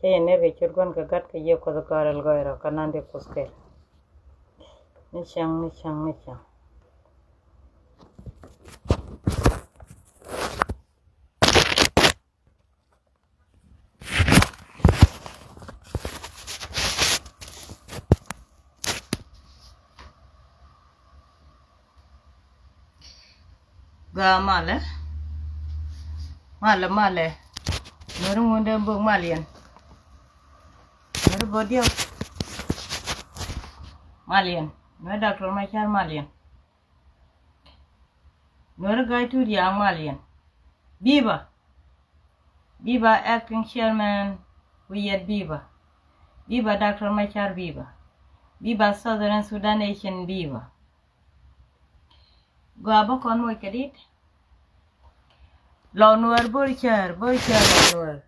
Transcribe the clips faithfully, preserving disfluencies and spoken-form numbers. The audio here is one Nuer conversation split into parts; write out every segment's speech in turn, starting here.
Ëë, nɛ bi cur gua̱n kɛ gat kɛ Yiëë Kuɔth gɔ̱a̱r ɛl gɔ̱a̱r rɔ kɛ nan di Kuoth kɛl. Ni cäŋ, ni cäŋ, ni cäŋ. Gaa malɛ, malɛ, malɛ. Nuɛri ŋundɛ bök mal yɛn. Nuɛri bodiɛk mal yɛn. Nuɛri Doctor Machar mal yɛn. Nuɛri Gai Tut Yaŋ mal yɛn. Biba. Biba acting chairman, wi̱i̱ yɛt biba. Biba Doctor Machar biba. Biba Southern Sudan Nation biba. Gɔaa bä kɔn moc kɛ dit. Lɔ Nuɛr bör cär, bör cär lɔ Nuɛr.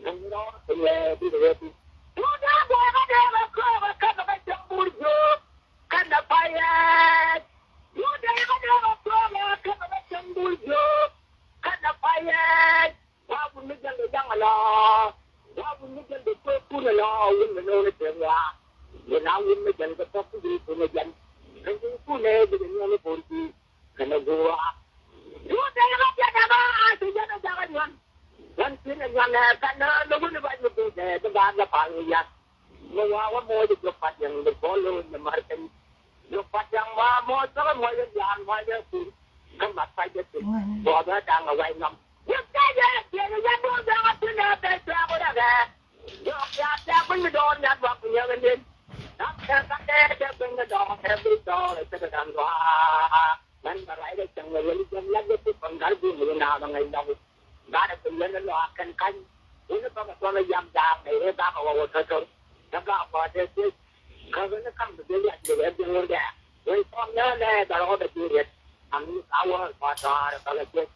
Kɛn rɔɔdɛ kɛn yɛ bi rɛ bi. Tuut ɛ buɔy kä dee bɛ kööbä kä bɛ kä cäŋ bur juuk. Kɛn ɛ payɛɛt. Tuut ɛ kä dee bɛ kööbä kä bɛ kä cäŋ bur juuk. Kɛn ɛ payɛɛt. Wa wun mi jɛn bɛ jaŋ ala. Wa wun mi jɛn bɛ kööb kun ala wun mi no̱o̱ŋ ni tëë wa. Yɛn a wun mi jɛn bɛ tɔk kun kun jɛn. Kɛn kun kun ɛ bi nyɔn ni bor bi. Kɛn ɛ guur wa. Tuut ɛ kä jɛn ɛ ba a ti jɛn ɛ jaŋ ɛ nyɔn. Wan tin ɛ nyɔn ɛ kɛn ɛ lo̱k wun ɛ ba nyuth ɛ ti ba la pal ni yan. Mi wa wa moc ɛ jɔk pat yɛn bi bɔl lo̱k ni mar kɛn. Jɔk pat yɛn wa moc bä moc ɛ yan moc ɛ kun. Kä mat pay jɛ tin. Bɔ bɛ daŋ ɛ way nɔm. Yɛ kɛ yɛ tiɛn ɛ yan duɔl daŋ ɛ tin ɛ bɛ tɛk wä dɛ kɛ. Jɔk ya tɛk wä mi dɔɔr ya duɔk nyɛ kɛ nin. Nam tɛk kä tɛk tɛk wä mi dɔɔr ɛ bi dɔɔr ɛ tɛk ɛ daŋ duɔk. Mɛn bɛ ruacdɛ cäŋ ɛ weli jɛn la jɛ ti kɔn gar bi mi na bɛ ŋäc lɔk. Gat ɛ bi län ɛ lɔak kɛn ka̱ny. Wuni bä kɛ tuɔn ɛ yam daak ɛ ree bak ɛ wä wä tɔ̱tɔ̱r. Kä gak kɔɔt ɛ thiec. Kä ɣän ɛ ka̱m bi dhil yat bi rɛp bi ŋur dɛɛ. Wen kɔn nɛ lɛ bɛ rɔɔdɛ bi riet. Am ni ka wä kɔɔt tɔɔr ɛ bä kɛ thiec.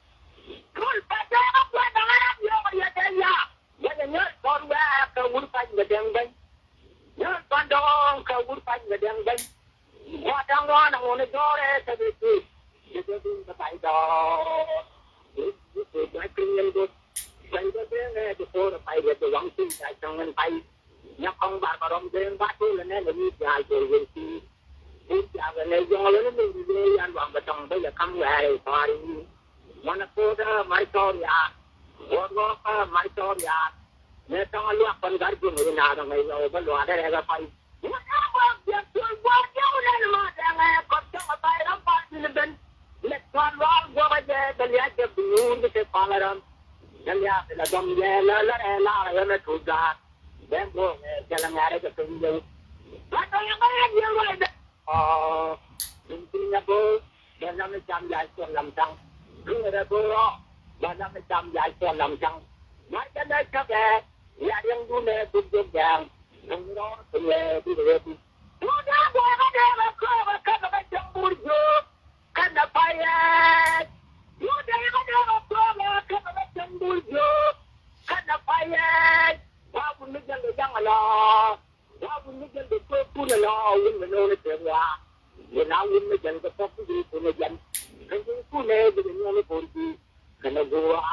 Kul pɛtɛ ɛ kuɛ bɛ ŋa̱ rap yɔɔk riet ɛ ya. Bä nyɛ nyɔl kɔn wɛɛk kɛ wur pa̱ny kɛ dɛŋ bäny. Nyɔl kɔn dɔɔŋ kɛ wur pa̱ny kɛ dɛŋ bäny. Gua̱a̱th da̱ŋ rɔ̱ɔ̱n aŋun ɛ jɔɔrɛ kɛ bi ti. Jɛ jɛ bi kɛ pay dɔɔŋ. Jɛ jɛ bi kɛ piny in go̱t. Pay dɔɔŋ bee ŋɛ jɛ ko̱r ɛ pay jɛ jɛ waŋ ti ca cäŋ in pay. Nyɛ kɔŋ bar kɛ rɔm bee ŋa tul ɛ nɛ lɛ mi diaal jɛ yel ti. Ti diaal kɛ nɛ jɔŋ lɛ ni mi di lɛ yan luam bɛ tɔŋ bä yɛ kam wɛɛr ɛ tɔɔr yi. Mɔnɛ ko̱o̱t ɛ mar cɔɔr yaar. Guɔ̱ɔ̱r rɔɔk ɛ mar cɔɔr yaar. Mëë tɔŋ a luak kɔn gar ji̱ ŋi̱i̱c naath ɛ ŋäc ɣɔw bä luaak dee rɛɛk ɛ pay. Wut a bä jiɛk tuɔl gua̱a̱r jiɛk wun ɛn ma dɛŋ ɛ kɔp cɔk ɛ pay ram pal ji̱n ben. Lɛt kɔn luaak guɔk ɛ jɛ bɛ liac jɛ bi nyuur bi te pal ɛ ram. Jɛ liaak bi lɛ dɔm jɛ lä lä rɛɛ laar ɛ ɣän ɛ tuuc ga̱a̱r. Bɛn buɔ̱ɔ̱k ɛ jɛ lɛ ŋa̱r ɛ jɛ piny jɛ wut. Ba tɔŋ ɛ ŋa̱r ɛ jiɛk ruac bɛ. Ɔ, min piny ɛ bo̱o̱k. Bɛ lam mi cam yac tuɔl lam caŋ. Duŋ rɛ go̱o̱r ɔ. Bɛ lam mi cam yac tuɔl lam caŋ. Mar jɛ lɛ cäkɛ. Yac yɛŋdun ɛ duk jok jɛɛŋ. Duŋ rɔ duŋ ɛ duk rɛ duk. Duŋ dee bɔɔk ɛ dee bɛ kööbä kä bɛ cäŋ bur juuk. Kä nɛ payɛɛt. Duŋ dee bɛ dee bɛ kööbä kä bɛ cäŋ bur juuk. Kä nɛ payɛɛt. Wa wun mi jɛn bɛ jaŋ ala. Wa wun mi jɛn bɛ tuɔɔk kun ala wun mi no̱o̱ŋ ni tëë wa. Yɛn a wun mi jɛn bɛ tɔk kun kun jɛn. Kɛn kun kun ɛ bi nyɔn ni bor bi. Kɛn ɛ guur wa.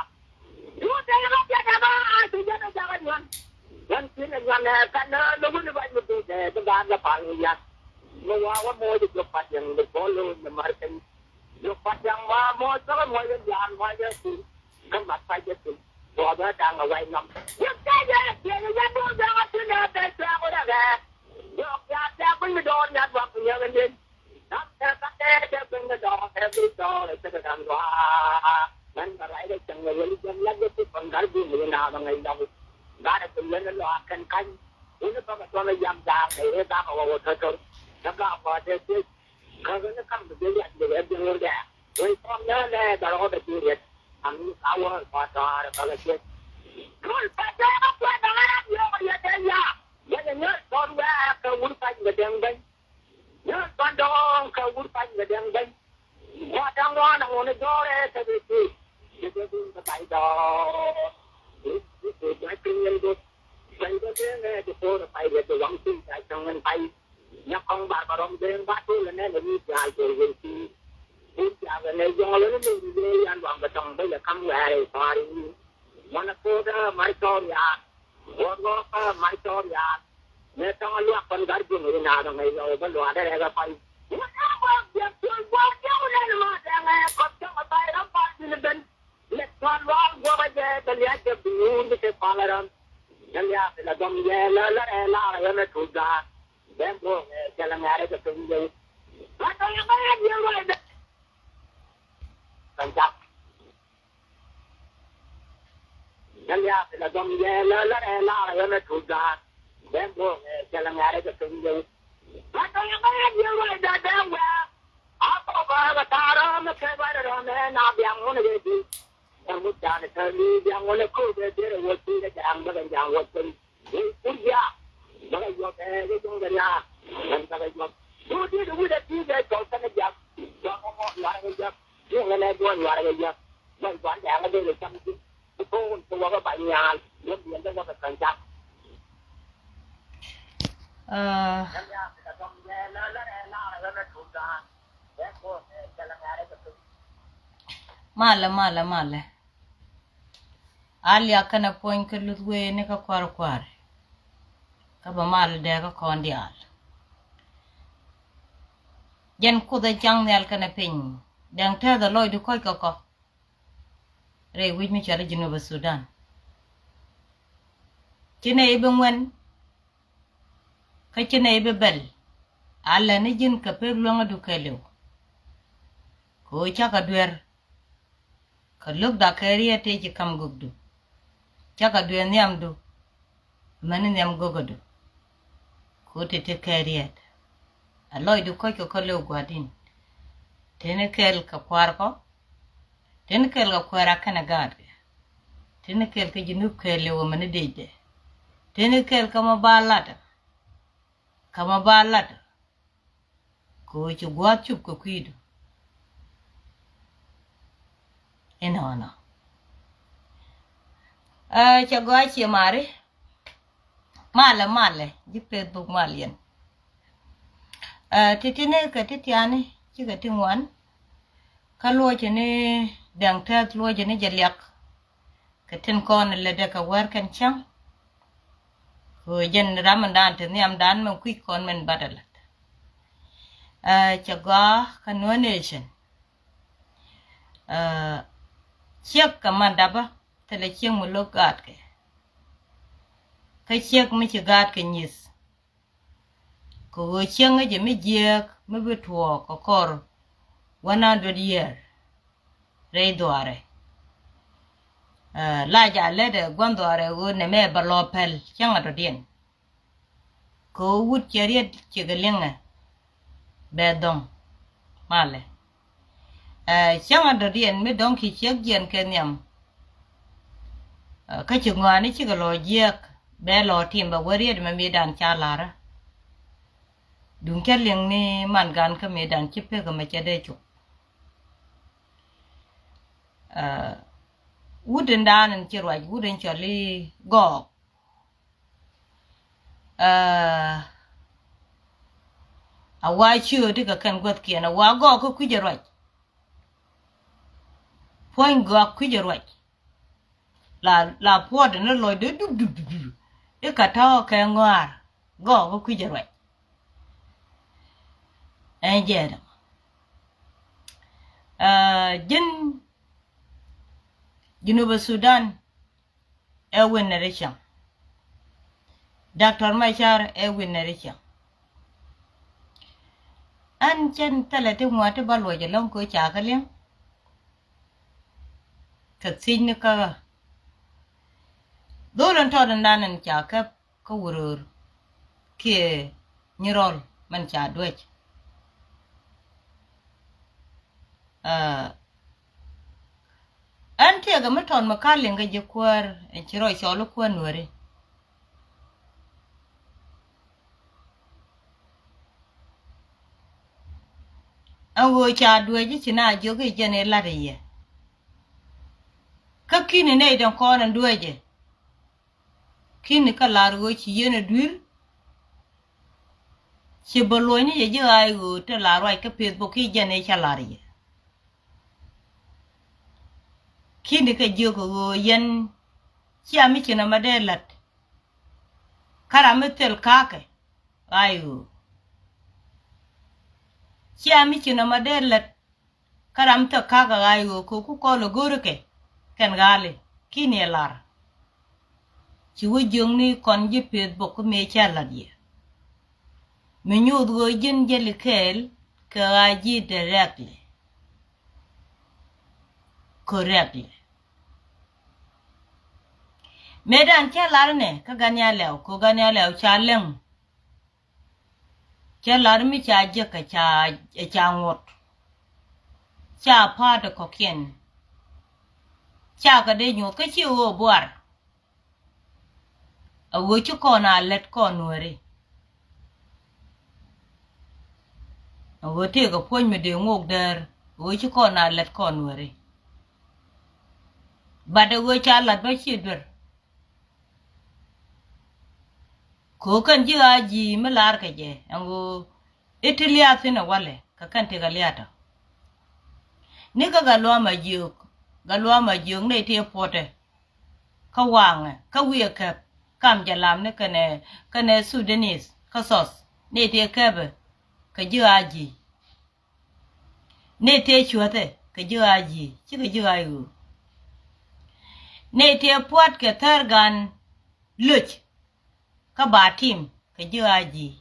Tuut ɛ kä jɛn ɛ ba a ti jɛn ɛ jaŋ ɛ nyɔn. Wan tin ɛ nyɔn ɛ kɛn ɛ lo̱k wun ɛ ba nyuth ɛ ti ba la pal ni yan. Mi wa wa moc ɛ jɔk pat yɛn bi bɔl lo̱k ni mar kɛn. Jɔk pat yɛn wa moc bä moc ɛ yan moc ɛ kun. Kä mat pay jɛ piny. Buɔth ɛ da̱ŋ ɛ way nɔm. Yɛ kɛ yɛ tiɛn yɛ duɔl da̱ŋ ɛ tin ɛ bɛ tɛk wä dɛ kɛ. Yɔk ya tɛk kuny mi dɔɔr ya duɔk nyɛ kɛ nin. Nam tɛk kä tɛk tɛk kuny mi dɔɔr ɛ bi dɔɔr ɛ tɛk da̱ŋ duaar. Mɛn bɛ ruacdɛ cäŋ ɛ weli jɛn la jɛ ti kɔn gar bi mi na bɛ ŋäc lɔk. Gat ɛ bi län ɛ lɔak kɛn ka̱ny. Wuni bä kɛ tuɔn ɛ yam daak ɛ ree bak ɛ wä wä tɔ̱tɔ̱r. Kä gak kɔɔt ɛ thiec. Kä ɣän ɛ ka̱m bi dhil yat bi rɛp bi ŋur dɛɛ. Wen kɔn nɛ lɛ bɛ rɔɔdɛ bi riet. Am ni ka wä kɔɔt tɔɔr ɛ bä kɛ thiec. Kul pɛtɛ ɛ kuɛ bɛ ŋa̱ rap yɔɔk riet ɛ ya. Bɛ nyɛ nyɔl kɔn wɛɛk kɛ wur pa̱ny kɛ dɛŋ bäny. Nyɔl kɔn dɔɔŋ kɛ wur pa̱ny kɛ dɛŋ bäny. Gua̱a̱th da̱ŋ rɔ̱ɔ̱n aŋun ɛ jɔɔrɛ kɛ bi ti. Jɛ jɛ bi kɛ pay dɔɔŋ. Jɛ jɛ bi kɛ piny in go̱t. Pay dɔɔŋ bee ŋɛ jɛ ko̱r ɛ pay jɛ jɛ waŋ ti ca cäŋ in pay. Nyɛ kɔŋ bar kɛ rɔm ben ba tul ɛ nɛ lɛ mi diaal jɛ yel ti. Ti diaal ɛ nɛ jɔŋ lɛ ni mi di lɛ yan luam bɛ tɔŋ bä yɛ kam wɛɛr ɛ tɔɔr yi. Mɔnɛ ko̱o̱t ɛ mar cɔɔr yaar. Guɔ̱ɔ̱r rɔɔk ɛ mar cɔɔr yaar. Mëë tɔŋ a luak kɔn gar ji̱ ŋi̱i̱c naath ɛ ŋäc ɣɔw bä luaak dee rɛɛk ɛ pay. Wut a bä jiɛk tuɔl gua̱a̱r jiɛk wun ɛn ma dɛŋ ɛ kɔp cɔk ɛ pay ram pal ji̱n ben. Lɛt kɔn luaak guɔk ɛ jɛ bɛ liac jɛ bi nyuur bi te pal ɛ ram. Jɛ liaak bi lɛ dɔm jɛ lä lä rɛɛ laar ɛ ɣän ɛ tuuc ga̱a̱r. Bɛn buɔ̱ɔ̱k ɛ jɛ lɛ ŋa̱r ɛ jɛ piny jɛ wut. Ba tɔŋ ɛ ŋa̱r ɛ jiɛk ruac bɛ. Kɛn cak. Jɛ liaak bi lɛ dɔm jɛ lä lä rɛɛ laar ɛ ɣän ɛ tuuc ga̱a̱r. Bɛn buɔ̱ɔ̱k ɛ jɛ lɛ ŋa̱r ɛ jɛ piny jɛ wut. Ba tɔŋ ɛ ŋa̱r ɛ jiɛk ruac bɛ bɛn wɛɛk. A kɔk ɛ kɛ ta̱a̱ rɔ̱ɔ̱m ɛ kɛ ruac rɔ̱ɔ̱m ɛ na biaŋ wun ɛ jɛ ji̱. Ɛ wut ja̱a̱n ɛ tääl ni biaŋ wun ɛ ko̱o̱k ɛ dier ɛ wä ji̱ ɛ ja̱a̱ŋ bä kɛ ja̱a̱ŋ wä ji̱. Wec kur ya. Bä kɛ yuɔp ɛ kɛ juɔ̱ŋ kɛ ria̱a̱k. Ɣän bä kɛ yuɔp. Duut di̱t wi̱cdɛ ti̱i̱ bɛ cɔl kɛn ɛ jiak. Cɔl kɛ mɔ yuarɛ kɛ jiak. Duut ŋän ɛ duɔ̱ɔ̱n yuarɛ kɛ jiak. Bä yuarɛ kɛ ɣän ɛ ben kɛ cam ji̱. Bi ko̱o̱k wun kɛ wä kɛ bac. Aa, malɛ, malɛ, malɛ. A liak kɛnɛ puɔ̱ny kä luth wee ni kä kua̱r kua̱r. Kä bɛ mal dee kä kɔn diaal. Jɛn Kuoth ɛ caŋ nhial kɛnɛ piny. Dɛŋ tɛth ɛ lɔcdu kɔc kɛ kɔ rɛy wi̱c mi cɔal i̱ Junub Sudan. Ci nɛy bi ŋuɛn kä ci nɛy bi bɛl. A lɛni ji̱n kɛ pek luäŋädu kɛɛliw. Kɛ ɣöö cakɛ duer. Kɛ lo̱kda kɛ riet tëë ci ka̱m gökdu. Cakɛ duer nhiamdu. Mäni nhiam gökädu. Kɛ ɣöö tëë ti kɛ riet. A lɔcdu kɔc kɛ kɔ lëw gua̱di̱n. Tëni kɛɛl kɛ kua̱r kɔ. Tëni kɛɛl kɛ kuɛɛr a kɛnɛ gaatkɛ. Tëni kɛɛl kɛ Junub kɛɛliw mäni dëcdɛ. Tëni kɛɛl kɛ mɔ ba latdä. Kɛ mɔ ba latdä. Kɛ ɣöö ci gua̱a̱th cup kɛ kui̱du. Inɔnɔ. Ɛ, cɛ gɔaa cie mari. Malɛ, malɛ, ji̱ Facebook mal yɛn. Ɛ, ti̱ti̱ni kɛ ti tiani, cikɛ ti ŋuan. Kä luɔcɛ ni Dɛŋ Tɛth luɔcɛ ni jɛ liak. Kɛ tin kɔn lɛ dee kɛ wär kɛn cäŋ. Kɛ ɣöö jɛn ram in daan te nhiamdan mɛn kui̱c kɔn mɛn bat alät. Ɛ, cɛ gɔaa kä Nuer Nation. Ɛ, ciek kɛ man dapä thilɛ ciek mi lo̱k gaatkɛ. Kä ciek mi ci gaatkɛ nyieth. Kɛ ɣöö cieŋä jɛ mi jiääk mi bi tuɔɔk kɛ kɔr one hundred year rɛy dhuaarɛ. Ɛ, la ja lät ɛ gua̱n dhuaarɛ ɣöö nɛmɛ bɛ lɔ pɛl cäŋɛ dɔ̱diɛn. Kɛ ɣöö wut cɛ riet cikɛ liŋɛ bɛ dhɔ̱ŋ malɛ. Ɛ, cäŋɛ dɔ̱diɛn mi dɔ̱ŋ ki ciek jiɛn kɛ nhiam. Ɛ, kä ci ŋɔaani cikɛ lɔ jiɛk bɛ lɔ tim bɛ wä riet mɛ mëëdan ca la̱rä. Duŋ cä liŋ ni man gan kä mëëdan ci pek mɛ cɛ dee cuk. Ɛ, wut in daan in ci ruac, wut in cɔl i̱ Gɔɔk. Aa, a wa ciööti kɛ kɛn guäthkiɛn, a wa gɔɔk kä kui̱c ɛ ruac. Puɔ̱ny gɔak kui̱c ɛ ruac. La, la puɔt ni lɔcdɛ dup, dup, dup, dup. I̱ ka tɔ̱ kɛ ŋɔaar gɔɔk kä kui̱c ɛ ruac. Ɛn jɛɛn ɛmɔ. Aa, ji̱n Junub Sudan. Ɛ wi̱n nɛ ri cäŋ. Doctor Machar ɛ wi̱n nɛ ri cäŋ. Ɛn cɛn thilɛ ti ŋuɔ̱t ti bä luɔc ɛlɔ̱ŋ kɛ ca kä liŋ. Kɛ thiec ni kä ɣä. Dhol ɛn tɔt ɛn dan ɛn ca kɛp kä wuröör kiɛ nyirɔl mɛn ca duec. Aa, Ɛn tiɛɛkɛ mi tɔt mi ka liŋ kɛ ji̱ kuäär ɛn ci rɔ cɔl i̱ kuäär nuääri. Ɛn ɣöö ca dueec i̱ ci na jiök i̱ jɛn i̱ la̱t i̱ yɛ. Kä ki̱ni nɛy den kɔn ɛn dueecɛ. Ki̱ni kä la̱r ɣöö ci yɛn ɛ dui̱r. Ci bä luɔ̱nyni yɛ ji̱ ɣaac ɣöö te la̱r ruac kä Facebook i̱ jɛn i̱ ca la̱r yɛ. Ki̱ni kɛ jiök ɣöö yɛn cia mi ci nɔmɔ dee lät. Kä ram mi thil ka̱a̱kɛ ɣaac ɣöö cia mi ci nɔmɔ dee lät. Kä ram thil ka̱a̱kɛ ɣaac ɣöö kɛ ku kɔl ɛ go̱o̱rikɛ kɛn ɣa̱a̱li ki̱ni ɛ la̱r. Ci wä jiökni kɔn ji̱ Facebook kä mëë cä la̱t yɛ. Mi nyuuth ɣöö ji̱n jäli kɛɛl kɛ ɣaac ji̱ directly. Correctly. Mëëdan cä lar nɛ kä Ganial Lɛw, kɛ Ganial Lɛw ca läŋ. Cä lar mi ca jek ɛ ca, ɛ ca ŋuɔ̱t. Ca pa̱a̱t ɛ kɔ̱kiɛn. Ca kɛ dee nyuɔ̱th kä ci ɣöö buar. A ɣöö ci kɔn a lät kɔn nuääri. A ɣöö tëëkɛ puɔ̱ny mi dee ŋok däär, a ɣöö ci kɔn a lät kɔn nuääri. But a ɣöö ca la̱t bä ci duer. Kɛ ɣöö kɛn ji̱ ɣaa ji̱ mi lar kɛ jɛ ɛn ɣöö i̱ ti liath thi̱n ɛ walɛ kɛ kɛn ti kɛ liath ɔ. Ni kä Gatluak Majiök, Gatluak Majiök nɛy tëë puɔtɛ kä waŋɛ kä wi̱i̱ ɛ käp kam jɛ lam ni kɛnɛ, kɛnɛ Sudanese kä South nɛy tëë käpɛ kɛ ji̱ ɣaa ji̱. Nɛy tëë cuäthɛ kɛ ji̱ ɣaa ji̱, cikɛ ji̱ ɣaa ɣöö. Nɛy tëë pua̱t kɛ thär gan loc kä ba tim kɛ ji̱ ɣaa ji̱.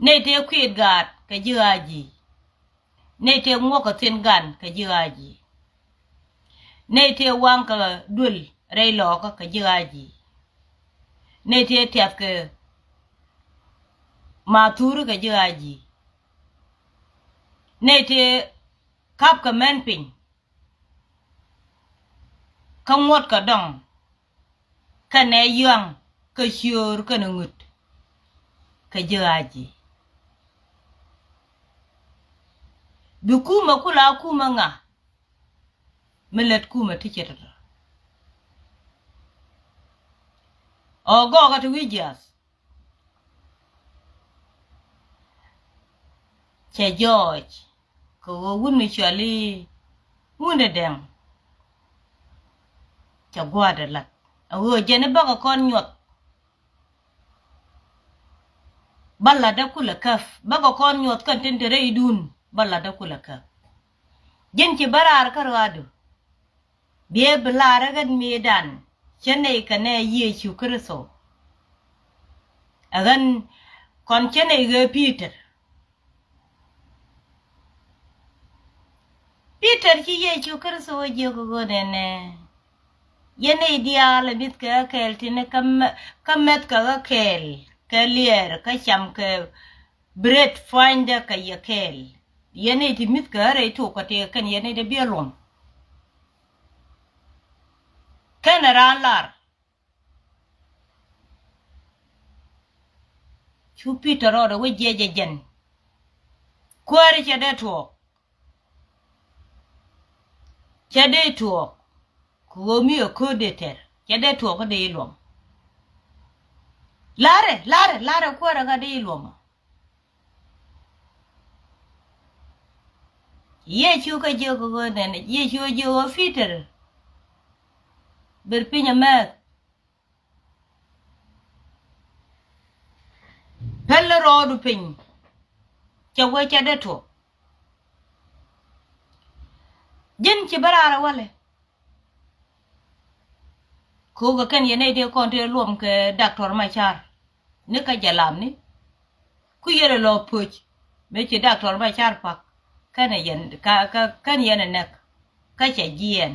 Nɛy tëë kui̱t gaat kɛ ji̱ ɣaa ji̱. Nɛy tëë ŋuɔ̱k kɛ thi̱n gan kɛ ji̱ ɣaa ji̱. Nɛy tëë waŋ kɛ duël rɛy lɔɔkä kɛ ji̱ ɣaa ji̱. Nɛy tëë tiath kɛ mathuri kɛ ji̱ ɣaa ji̱. Nɛy tëë kap kɛ mɛn piny kä ŋuɔ̱t kɛ dɔŋ kɛnɛ yuaŋ kä ciöör kɛnɛ ŋut kɛ ji̱ ɣaa ji̱. Bi kumɛ kula kumɛ ŋa mi lät kumɛ ti cɛ tɔtɔ. Ɔ gɔɔkä ti wi̱i̱ jiath. Cɛ jɔɔc kɛ ɣöö wut mi cuali wundɛ dɛŋ. Cɛ gua̱a̱dɛ lat a ɣöö jɛn i̱ bäkɛ kɔn nyuɔth. Bä latdä kulɛ käp bäkɛ kɔn nyuɔth kɛn tin te rɛydun bä latdä kulɛ käp. Ji̱n ci bä raar kä rɔaadu. Biɛ bi laarä ɣän mëëdan cä nɛy kɛ nɛ Yecu Kritho. Ɛ ɣän kɔn cä nɛy ɣöö Pi̱tɛr. Pi̱tɛr ci Yecu Kritho jiök ɣöö nɛnɛ. Yɛn nɛy diaal ɛ mi̱th kɛ ɣä kɛɛl tini kä mɛ-, kä mɛth kɛ ɣä kɛɛl kɛ liɛɛr kä cam kɛ Bret puanydä kɛ yɛ kɛɛl. Yɛn i̱ ti mi̱th kɛ rɛy tok kä tëë kɛn yɛn i̱ dee biɛ luɔm. Kɛn raan lar. Cu Pi̱tɛr rɔɔdɛ wä jiɛc ɛ jɛn. Kuääri cɛ dee tuɔɔk. Cɛ dee tuɔɔk. Kɛ ɣöö mi ɛ ko̱o̱t dee tɛr cɛ dee tuɔɔk kä dee i̱ luɔm. Larɛ, larɛ, larɛ kuäärɛ kä dee i̱ luɔm. Yecu kä jiök kä ɣöö nɛn, Yecu ɛ jiök ɣöö Pi̱tɛr. Ber piny ɛ mɛth. Päl rɔɔdu piny. Cɛ wee cɛ dee tuɔɔk. Ji̱n ci bä raar ɛ walɛ. Ko̱o̱kä kɛn yɛn nɛy tëë kɔn tëë luɔm kɛ Daktɔr Macar ni kä jɛ lamni. Ku yɛn ɛ lɔ pöc mëë ci Daktɔr Macar pak kɛn ɛ yɛn ka, ka, kɛn yɛn ɛ nɛk kä cɛ jiɛɛn.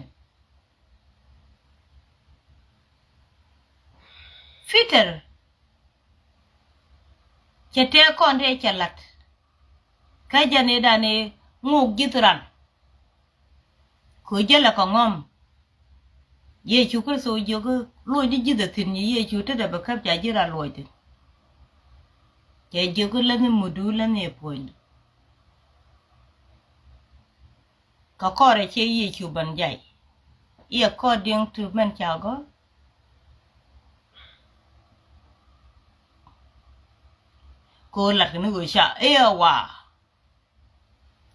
Pi̱tɛr cɛ tëë kɔn tëë cɛ la̱t. Kä jɛn i̱ dan i̱ ŋuk ji̱th ran. Kɛ ɣöö jälɛ kɛ ŋɔ̱m. Yecu Kritho jiök i̱ luɔc di ji̱th ɛ thi̱n nyi Yecu tetdɛ bɛ käp ca ji̱ ran luɔc thi̱n. Cɛ jiök i̱ läthni mutdu läthni ɛ puɔ̱nydu. Kɛ kɔrɛ ciɛ Yecu ben jay. I̱ according to mɛn ca gɔ̱r. Kɛ ɣöö latkɛ ni ɣöö ca i̱ ɛ wa.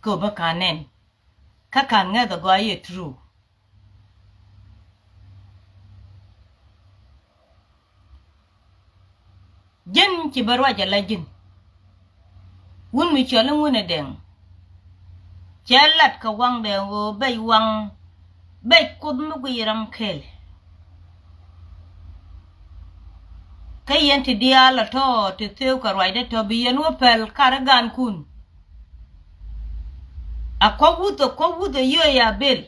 Kɛ ɣöö bä ka̱n nɛn kä ka̱n ŋäth ɛ gɔaa i̱ ɛ true. Ji̱n ci bä ruac ala ji̱n. Wun mi cɔl i̱ ŋun ɛ dɛŋ. Cɛ lat kɛ waŋdɛ ɣöö bɛc waŋ bɛc Kuoth mi guiy ram kɛl. Kä yɛn ti diaal ɛ tɔ̱ ti thëëu kɛ ruacdɛ tɔ̱ bi yɛn wä pɛl karɛ gankun. A kuak wuth, a kuak wuth a yio̱o̱ ya bil.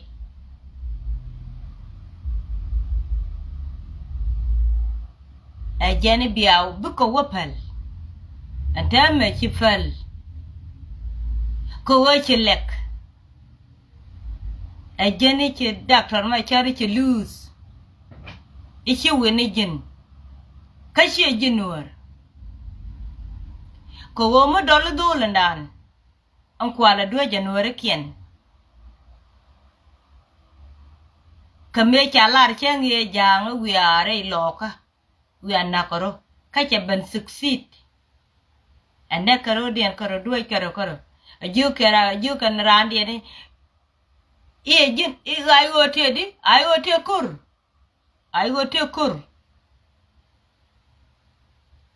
Ɛ jɛn i̱ biaw bikɛ wä päl. Ɛn täämɛ ci päl. Kɛ ɣöö ci lɛk. Ɛ jɛn i̱ ci Daktɔr Macar i̱ ci luuth. I̱ ci win i̱ ji̱n. Kä ciɛ ji̱n nuäär. Kɛ ɣöö mi dɔl i̱ dho̱o̱l ɛndan. Ɛn kualɛ duec januarikiɛn. Kä mëë ca lar cäŋ yee ja̱a̱ŋ i̱ wiaa rɛy lɔɔkä wiaa nakä rɔ. kä cɛ ben succeed. Ɛn dee kärɔ̱diɛn kärɔ̱ duec kärɔ̱ kärɔ̱. A jiök kɛ ra, a jiök kɛn raandiɛn i̱, i̱ ɛ ji̱n i̱ ɣa̱c ɣöö tëë di, ɣa̱c ɣöö tëë ko̱r. Ɣa̱c ɣöö tëë ko̱r.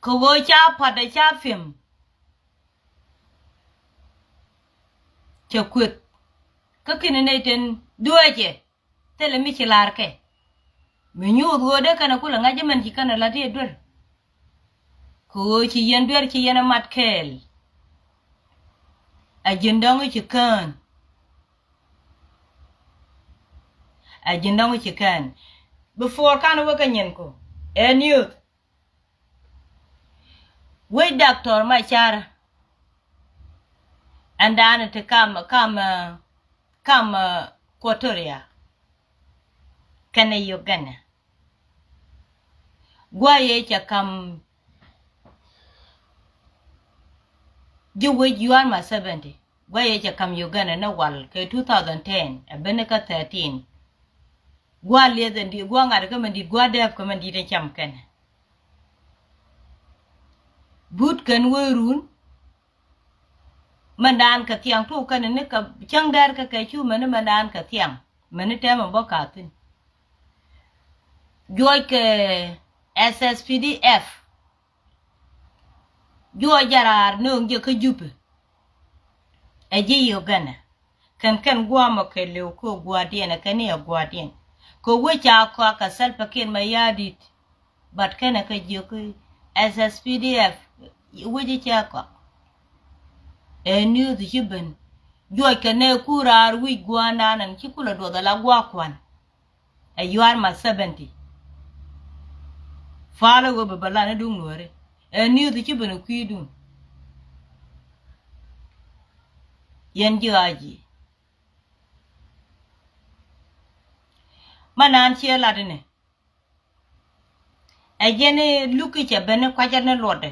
Kɛ ɣöö ca pa̱t ɛ ca pi̱em. Cɛ kueth. Kä ki̱ni nɛy ten dueecɛ. Thilɛ mi ci la̱r kɛ. Mi nyuuth ɣöö dee kɛn ɛ kulɛ ŋa̱c ɛmɛn ci kɛn ɛ la̱t i̱ ɛ duer. Kɛ ɣöö ci yɛn duer ci yɛn ɛ mat kɛɛl. Ɛ ji̱n dɔ̱ŋ i̱ ci kään. Ɛ ji̱n dɔ̱ŋ i̱ ci kään. Before kan wek kɛ nyin ku. Ɛ news. Wec Doctor Machar. Ɛn daanɛ ti kam, kam, kam, Equatoria. Kɛnɛ Uganda. Gua̱a̱ yɛ cɛ kam ji̱ wec yua̱a̱r ma seventy. Gua̱a̱ yɛ cɛ kam Uganda ni wal kɛ two thousand ten ɛ ben ni kä thirteen. Gua̱a̱ lieth ɛn di̱i̱t, gua̱a̱ ŋa̱t kä mɛn di̱i̱t, gua̱a̱ dɛɛp kä mɛn di̱i̱t ɛn cam kɛnɛ. But kɛn wee run. Mɛn daan kɛ thiaŋ tuk kɛn ni kɛ cäŋ dɛr kɛ kɛ cu mɛn ni mɛn daan kɛ thiaŋ. Mɛn ni tɛmɛ bä ka thi̱n. Juɔc kɛ S S P D F. Juɔc jɛ raar nööŋ jɛ kä Jupɛ. Ɛ ji̱ Uganda. Kɛn kɛn gua̱a̱mɔ kɛ liw kä gua̱a̱diɛn ɛ kɛn i̱ ɛ gua̱a̱diɛn. Kɛ wec ca kɔak kɛ Salva Kiir Mayardit. But kɛnɛ kɛ jiök i̱ S S P D F wec i̱ cɛ kɔak. Ɛ news ci ben. Juɔc kɛ nɛ ku raar wi̱c gua̱a̱ndan ɛn ci kulɛ duɔth ala gua̱a̱ kuan. Ɛ yuaar ma seventy. Falä ɣöö bɛ bɛ lan i̱ duŋ nuääri. Ɛ news ci ben ɛ kui̱dun. Yɛn ji̱ ɣaac ji̱. Ma naan ciɛ lat inɛ. Ɛ jɛn i̱ luk i̱ cɛ ben i̱ kuacä ni luɔtdɛ.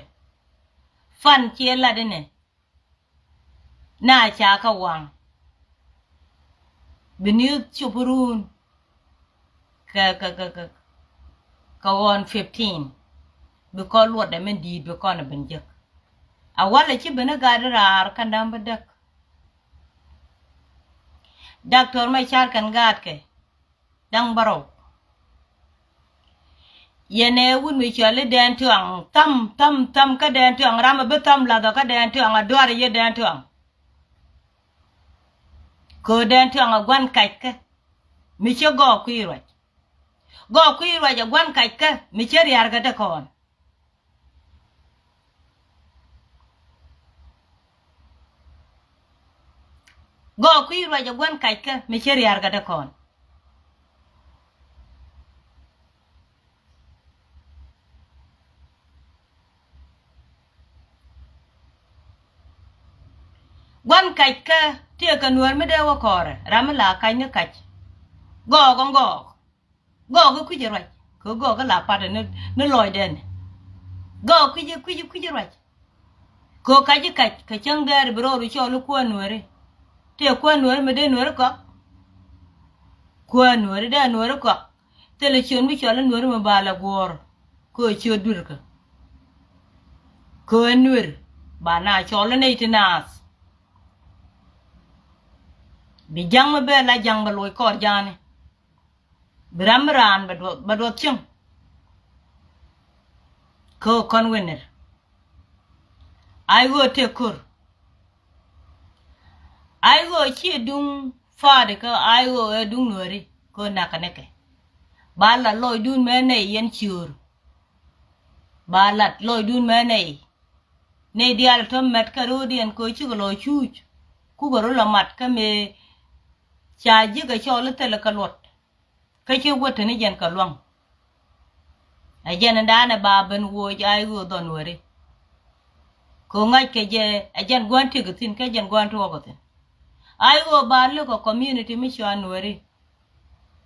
Fan ciɛ lat inɛ. Na ca kä waŋ. Bi ni cop run. Kɛ, kɛ, kɛ, kɛ, kɛ ɣɔn fifteen. Bi kɔn luɔtdɛ min di̱i̱t bi kɔn ɛ ben jek. A walɛ ci ben i̱ gat i̱ raar kä da̱ŋ bi däk. Doctor Machar kɛn gaatkɛ. Da̱ŋ bärɔw. Yɛn ɛ wut mi cɔal i̱ Dɛn Tuaŋ, tham, tham, tham kä Dɛn Tuaŋ, ram ɛ bi tham lath ɔ kä Dɛn Tuaŋ, a duar i̱ yɛ Dɛn Tuaŋ. Kɛ ɣöö Dɛn Tuaŋ ɛ gua̱n kackä mi cä gɔɔk kui̱ ruac. Gɔɔk kui̱ ruac ɛ gua̱n kackä mi cä ria̱r kɛ te kɔn. Gɔɔk kui̱ ruac ɛ gua̱n kackä mi cä ria̱r kɛ te kɔn. Gua̱n kackä tëëkɛ nuäär mi dee wä kɔɔrɛ, ram mi la kac ni kac. Gɔɔk ɛ gɔɔk. Gɔɔk i̱ kui̱c i̱ ruac kɛ gɔɔk i̱ la patɛ ni, ni lɔcdɛn. Gɔɔk kui̱c i̱ kui̱c i̱ kui̱c i̱ ruac. Kɛ ɣöö kac i̱ kac kɛ cäŋ dɛɛr bi rɔɔdu cɔɔl i̱ kuäär nuääri. Tëë kuäär nuääri mi dee nuääri kɔak. Kuäär nuääri dee nuääri kɔak. Thilɛ ciöt mi cɔl i̱ nuääri mi ba la guɔ̱ɔ̱r. Kɛ ɣöö ciöt duirkä. Kɛ ɣöö nuer ba na cɔl i̱ nɛy ti naath. Bi ja̱ŋ mi bɛ la ja̱ŋ bɛ loc kɔɔr ja̱a̱ni. Bi ram mi raan bɛ duɔth, bɛ duɔth cieŋ. Kɛ ɣöö kɔn wä nɛr. Ay ɣöö tëë ko̱r. Ay ɣöö ciɛ duŋ fa̱a̱di kä ay ɣöö ɛ duŋ nuääri kɛ ɣöö nakä nikɛ. Ba lat lɔcdun mɛ nɛy yɛn ciöör. Ba lat lɔcdun mɛ nɛy. Nɛy diaal tɔ̱ mɛt kɛ ro̱o̱diɛn kɛ ɣöö cikɛ lɔ cuuc. Kukɛ rɔ lɔ mat kä mëë ca ji̱ kɛ cɔɔl i̱ thilɛ kɛ luɔt. Kä ci wä te ni jɛn kɛ lua̱ŋ. Ɛ jɛn in daanɛ ba ben woc ay ɣöö dhɔn nuääri. Kɛ ɣöö ŋa̱ckɛ jɛ ɛ jɛn gua̱n tëk thi̱n kä jɛn gua̱n tuɔɔk thi̱n. Ay ɣöö ba lök kɛ community mi cɔal nuääri.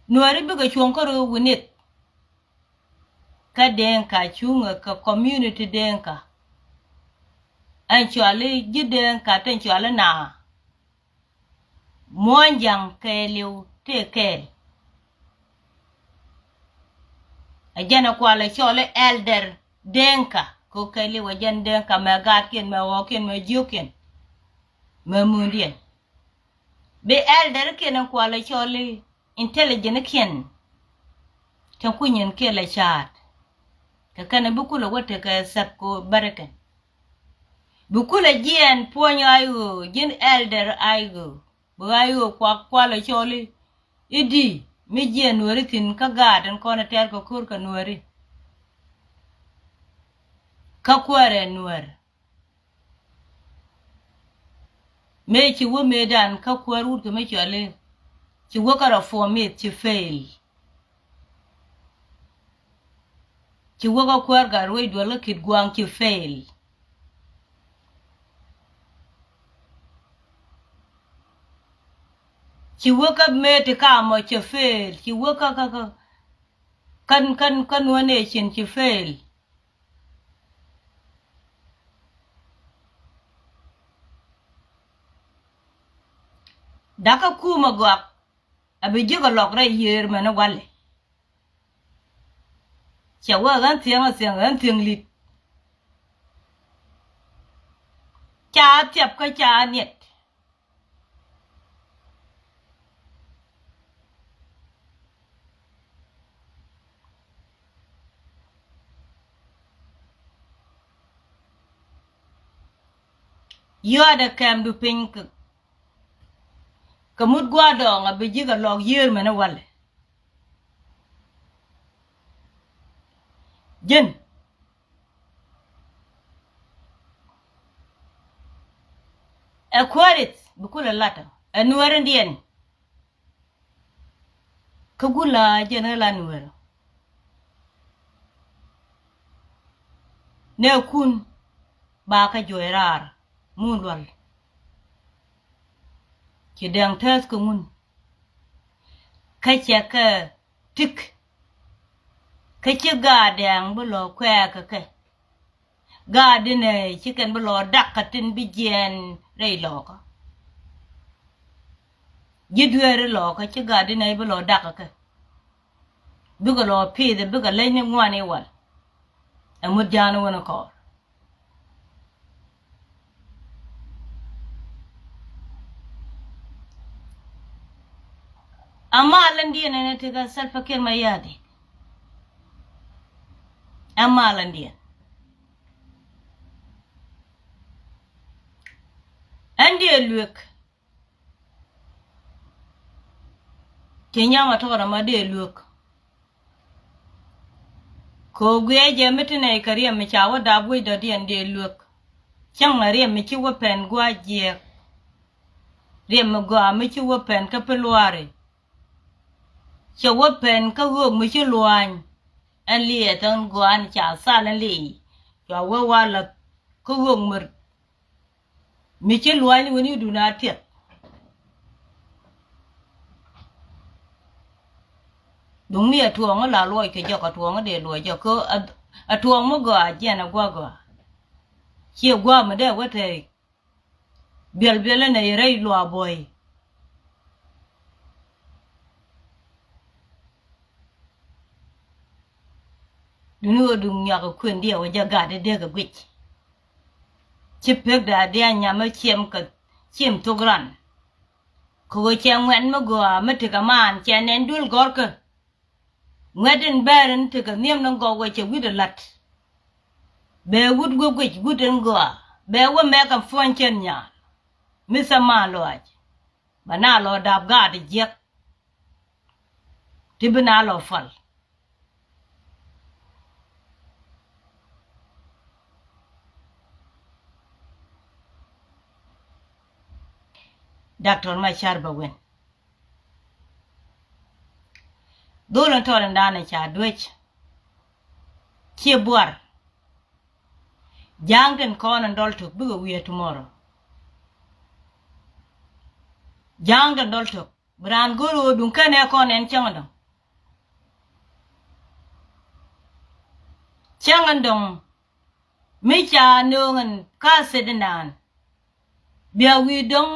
Nuääri bikɛ cuɔ̱ŋ kä röö wi̱nith. Kä Dëëŋka cuŋä kɛ community Dëëŋka. Ɛn cɔal i̱ ji̱ Dëëŋka te cɔal i̱ naa. Muɔ̱ɔ̱nyjaŋ kɛɛliw tëë kɛɛl. Ɛ jɛn ɛ kualɛ cɔl i̱ elder Denka, kɛ ɣöö kɛɛliw ɛ jɛn Denka, mɛ gaatkiɛn, mɛ ɣɔɔkiɛn, mɛ jiökiɛn, mɛ muundiɛn. Bi elderkiɛn in kualɛ cɔl i̱ intelligentkiɛn, tin kuinyinkiɛn lɛ ca̱a̱t. Kɛ kɛn bi kulɛ wä tekɛ thɛp kɛ ɣöö bärikɛn. Bi kulɛ jiɛɛn puɔ̱ny ay ɣöö, ji̱n elder ay ɣöö, bi ay ɣöö kua, kualɛ cɔl i̱, i̱di mi jiɛɛn Nuääri thi̱n kä gaat in kɔn ɛ tɛr kɛ ko̱r kɛ Nuääri. Kä kuäärɛ Nuäär. Mëë ci wä mëëdan kä kuäär wut kɛ mi cɔal i̱, ci wä kä rɔ puɔ̱mith ci fail. Ci wä kä kuäär gat ruec duɔl kä Kitgua̱a̱ŋ ci fail. Ci wä kä mëë ti kamɔ ci fail. Ci wä kä, kä, kä, kän, kän, kän wä nɛ cin ci fail. Dakä kumä gɔak a bi ji̱ kɛ lɔk rɛy yiër mɛn walɛ. Cɛ wee ɣän thiäŋ a thiäŋ ɣän thiäŋ lit. Ca thiap kä ca niet. Yɔaadɛ kɛmdu piny kɛ, kɛ mut gua̱a̱r dɔɔŋ a bi ji̱ kɛ lɔk yiër mɛni walɛ. Jɛn ɛ kuäärith bi kulɛ lat ɛ Nuäärindiɛn. Kä gula jɛn ɣä la Nuäär. Nɛ kun ba kä juɔc raar mun lual. Ci dɛŋ tɛth kä ŋun. Kä cɛ kɛ tik. Kä ci gaat dɛŋ bi lɔ kuɛɛk kɛ kɛ. Gaat di nɛ ci kɛn bi lɔ dak kä tin bi jiɛɛn rɛy lɔkä. Ji̱ dueeri lɔkä ci gaat di nɛ bi lɔ dak kä kɛ. Bikɛ lɔ pith bikɛ leny ni ŋuan i̱ wal. Ɛ mut ja̱a̱n wän kɔɔr. Ɛ mal ɛn diɛn ɛn ɛ tekɛ Salva Kiir Mayardit. Ɛ mal ɛn diɛn. Ɛn diɛn luek. Ti nyam a tɔɔr ama dee luek. Kɛ ɣöö guiɛ jɛ mi ti nɛy kɛ riɛm mi ca wä dap wec dɔ̱diɛn dee luek. Cäŋ a riɛm mi ci wä pɛn gua̱a̱c jiɛɛk. Riɛm mi gɔaa mi ci wä pɛn kä pi luaari. Cɛ wä pɛn kä ɣöök mi ci lua̱a̱ny. Ɛn liɛɛth ɛn gɔaa ɛn ca thal ɛn liɛɛc. Cua wä wa la̱th kä ɣöök mi mi ci lua̱ny wä ni duun a tiɛth. Duŋ mi a tuɔɔŋ la luɔc kɛ jɔk a tuɔɔŋ dee luɔc jɔk kä a tuɔɔŋ mi gɔaa jiɛn a gua̱ gɔaa. Ciɛ gua̱ mi dee wä te biɛl biɛl ɛn a yɛ rɛy luaak buɔy. Duni ɣöö duŋ nyɔak kɛ kuën diɛ wä jɛ gat dee kɛ guic. Ci pek da̱a̱ dia̱a̱ nyam ɛ ciɛm kɛ ciɛm thok ran. Kɛ ɣöö cɛ ŋuɛ̈t mi gɔaa mi tekɛ maan cɛ nɛn duel gɔ̱rkä. Ŋuɛ̈t in bɛɛr in tekɛ nhiam ni gɔw wä cɛ wi̱cdɛ la̱t. Bɛ wut wä guic wut in gɔaa bɛ wä mɛk kɛ puɔ̱ny cɛn nyaal. Mi thɛ maan lɔaac bɛ na lɔ dap gaat jiäk. Ti bi na lɔ pal. Doctor Machar bɛ wen. Dhol in tɔl in da̱a̱n in ca duec. Ciɛ buar. Ja̱a̱ŋ tin kɔn in dɔl tök bikɛ wiee tomorrow. Ja̱a̱ŋ tin dɔl tök. Bi raan go̱r ɣöö duŋ kɛn ɛ kɔn ɛn cäŋ dɔ̱ŋ. Cäŋ dɔ̱ŋ mi ca nööŋ ɛn ka thit inan. Bia wi̱i̱ dɔ̱ŋ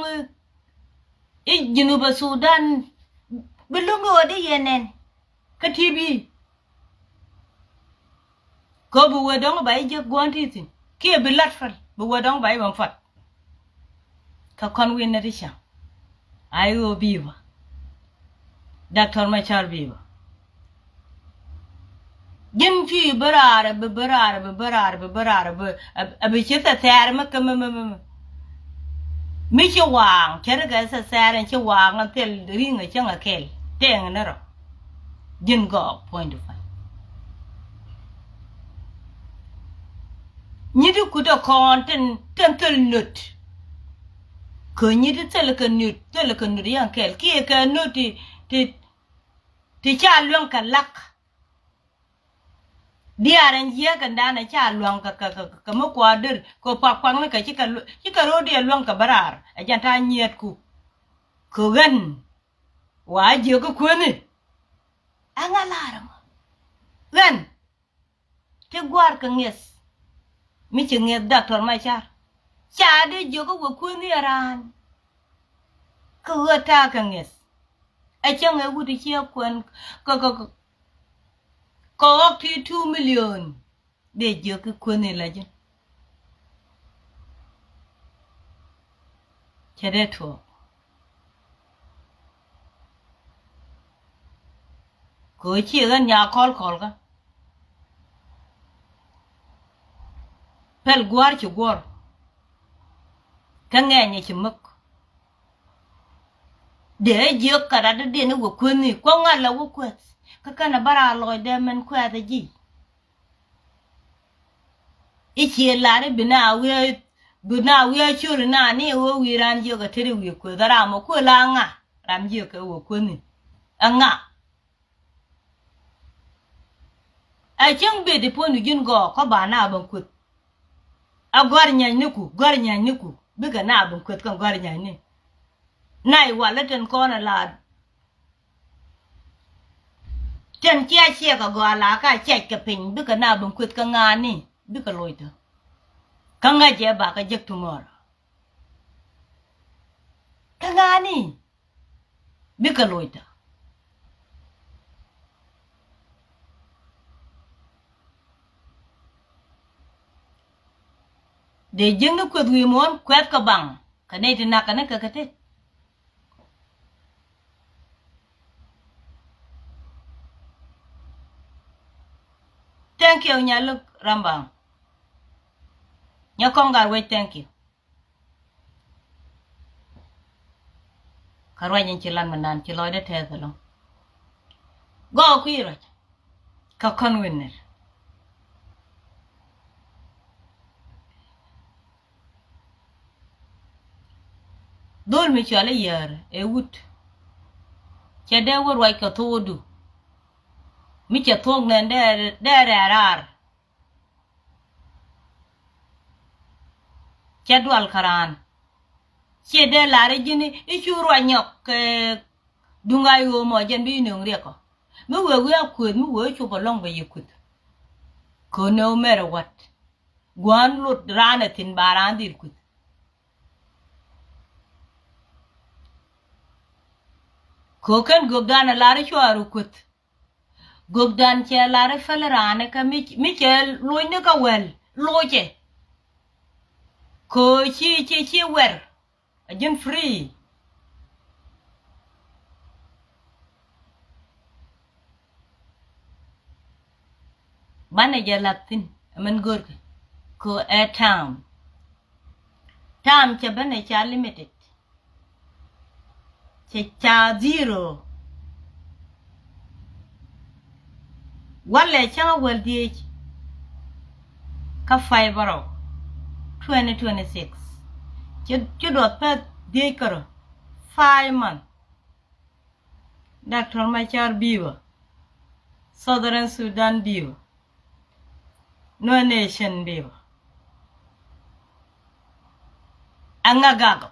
i̱ Junub Sudan bi lo̱ŋ ɣöö di yɛn ɛn kä T V. Kɛ bi wee dɔ̱ŋ ba i̱ jiäk gua̱n ti thi̱n kiɛ bi lat päl bi wee dɔ̱ŋ ba i̱ bä puɔt. Kɛ kɔn wi̱n nɛ ti cäŋ. Ay ɣöö bi̱i̱ bä. Doctor Machar bi̱i̱ bä. Ji̱n cuc bi raar bi bi raar bi bi raar bi bi raar bi a bi ci thɛthɛɛr mi kä mi mi mi mi. Mi ci waaŋ cärikɛ thɛthɛɛr in ci waaŋ in thil ri̱ŋ a cäŋ a kɛl tɛŋ ni rɔ. Ji̱n gɔɔk puɔ̱ny ti puɔ̱ny. Nyi ti kut a kɔn tin tin thil nöt. Kä nyi ti thil kɛ nöt thil kɛ nöt yan kɛl kiɛ kɛ nöt ti ti ti ca luäŋ kɛ lak. Diaar ɛn jiɛɛk ɛn dan ɛ ca luäŋ kɛ kɛ kɛ kɛ mi kua̱r der kɛ pak pak ni kɛ ci kɛ lu- ci kɛ ro̱o̱ diɛ luäŋ kɛ bä raar ɛ jɛn ta̱a̱ nyiɛɛtku. Kɛ ɣän wa jiök kä kuäni. Ɛŋa la̱r ɛmɔ ɣän ti gua̱a̱r kɛ ŋi̱eth. Mi ci ŋi̱eth Doctor Machar ca dee jiök kä wä kuäni ɛ raan. Kä ɣä ta̱a̱ kɛ ŋi̱eth. Ɛ cäŋ ɛ wut i̱ ciɛ kuɛn kä kä kä ɣɔk ti two million. Dee jiök kä kuäni la ji̱n. Cɛ dee tuɔɔk. Kɛ ɣöö ciɛ ɣän nya kɔl kɔl kä. Pɛl gua̱a̱r ci guɔ̱r. Kä ŋɛɛnyɛ ci mäk. Dee jiök kɛ rat dee ni wä kuäni kuɔ̱ŋ ŋa̱t la wä kuäth. Kä kɛn a bä raa lɔcdɛ mɛn kuɛth a ji̱. I̱ ciɛ lar i̱ bi na wiee bi na wiee col na ni ɣöö wi̱i̱ ran jiök a teri wi̱i̱ kueth ram a kueth la ŋa. Ram jiök kɛ wä kueth ni a ŋa. A cäŋ bet i̱ puɔ̱nydu ji̱n gɔɔk kä ba na ben kueth. A gɔ̱a̱r nyany ni ku gɔ̱a̱r nyany ni ku bikɛ na ben kueth kɛ gɔ̱a̱r nyany ni. Na i̱ wal i̱ ten kɔn a laat. Tɛn cia ciɛk a gɔaa la ka ciɛc kɛ piny bikɛ na bi kueth kä ŋa̱a̱ni bikɛ loc tɔ. Kä ŋa̱c jɛ ba kä jek tumɔrɔ. Kä ŋa̱a̱ni bikɛ loc tɔ. Dee jiäkni kueth wi̱i̱ muɔ̱ɔ̱n kuɛth kɛ baŋ kɛ nɛy ti nak kɛ ni kɛ kɛ tet. Thank you, Nyaluk Rambang. Nyakɔŋ Gatwec, thank you. Kä ruac in ci lat mi nan ci lɔcdä tɛth ɛlɔ̱ŋ. Gɔɔk kui̱ ruac. Kä kɔn wi̱n nɛr. Dhol mi cɔal i̱ yäär ɛ wut. Cɛ dee wä ruac kɛ thokdu. Mi cɛ thok nɛn dee, dee rɛɛ raar. Cɛ dual kä raan. Ciɛ dee lar i̱ ji̱n i̱ cu ruac nyɔk kɛ duŋ a i̱ ɣöö mɔ jɛn bi i̱ nöŋ riɛk ɔ. Mi wee wi̱i̱ a kuëth mi wee cop ɛlɔ̱ŋ bɛ yɛ kuëth. Kɛ no matter what. Gua̱a̱n lot raan ɛ thi̱n ba raan dhil kuëth. Kɛ kɛn gökdan ɛ lar i̱ cuaar ɛ kuëth. Gökdan cɛ lar i̱ päl raan ikä mi, mi cɛ locni kä wäl locɛ. Kɛ ci, ci, ci wɛr. A ji̱n free. Banɛ jɛ lath thi̱n ɛmɛn görkɛ kɛ ɛ time. Time cɛ banɛ ca limited. Cɛ ca zero. Walɛ cäŋ a wäl dhiec. Kä five bärɔw twenty twenty six. Ci, ci duɔth pɛth dhiec kärɔ. Five month. Doctor Machar biba. Southern Sudan biba. No nation biba. Aŋa gagɔ.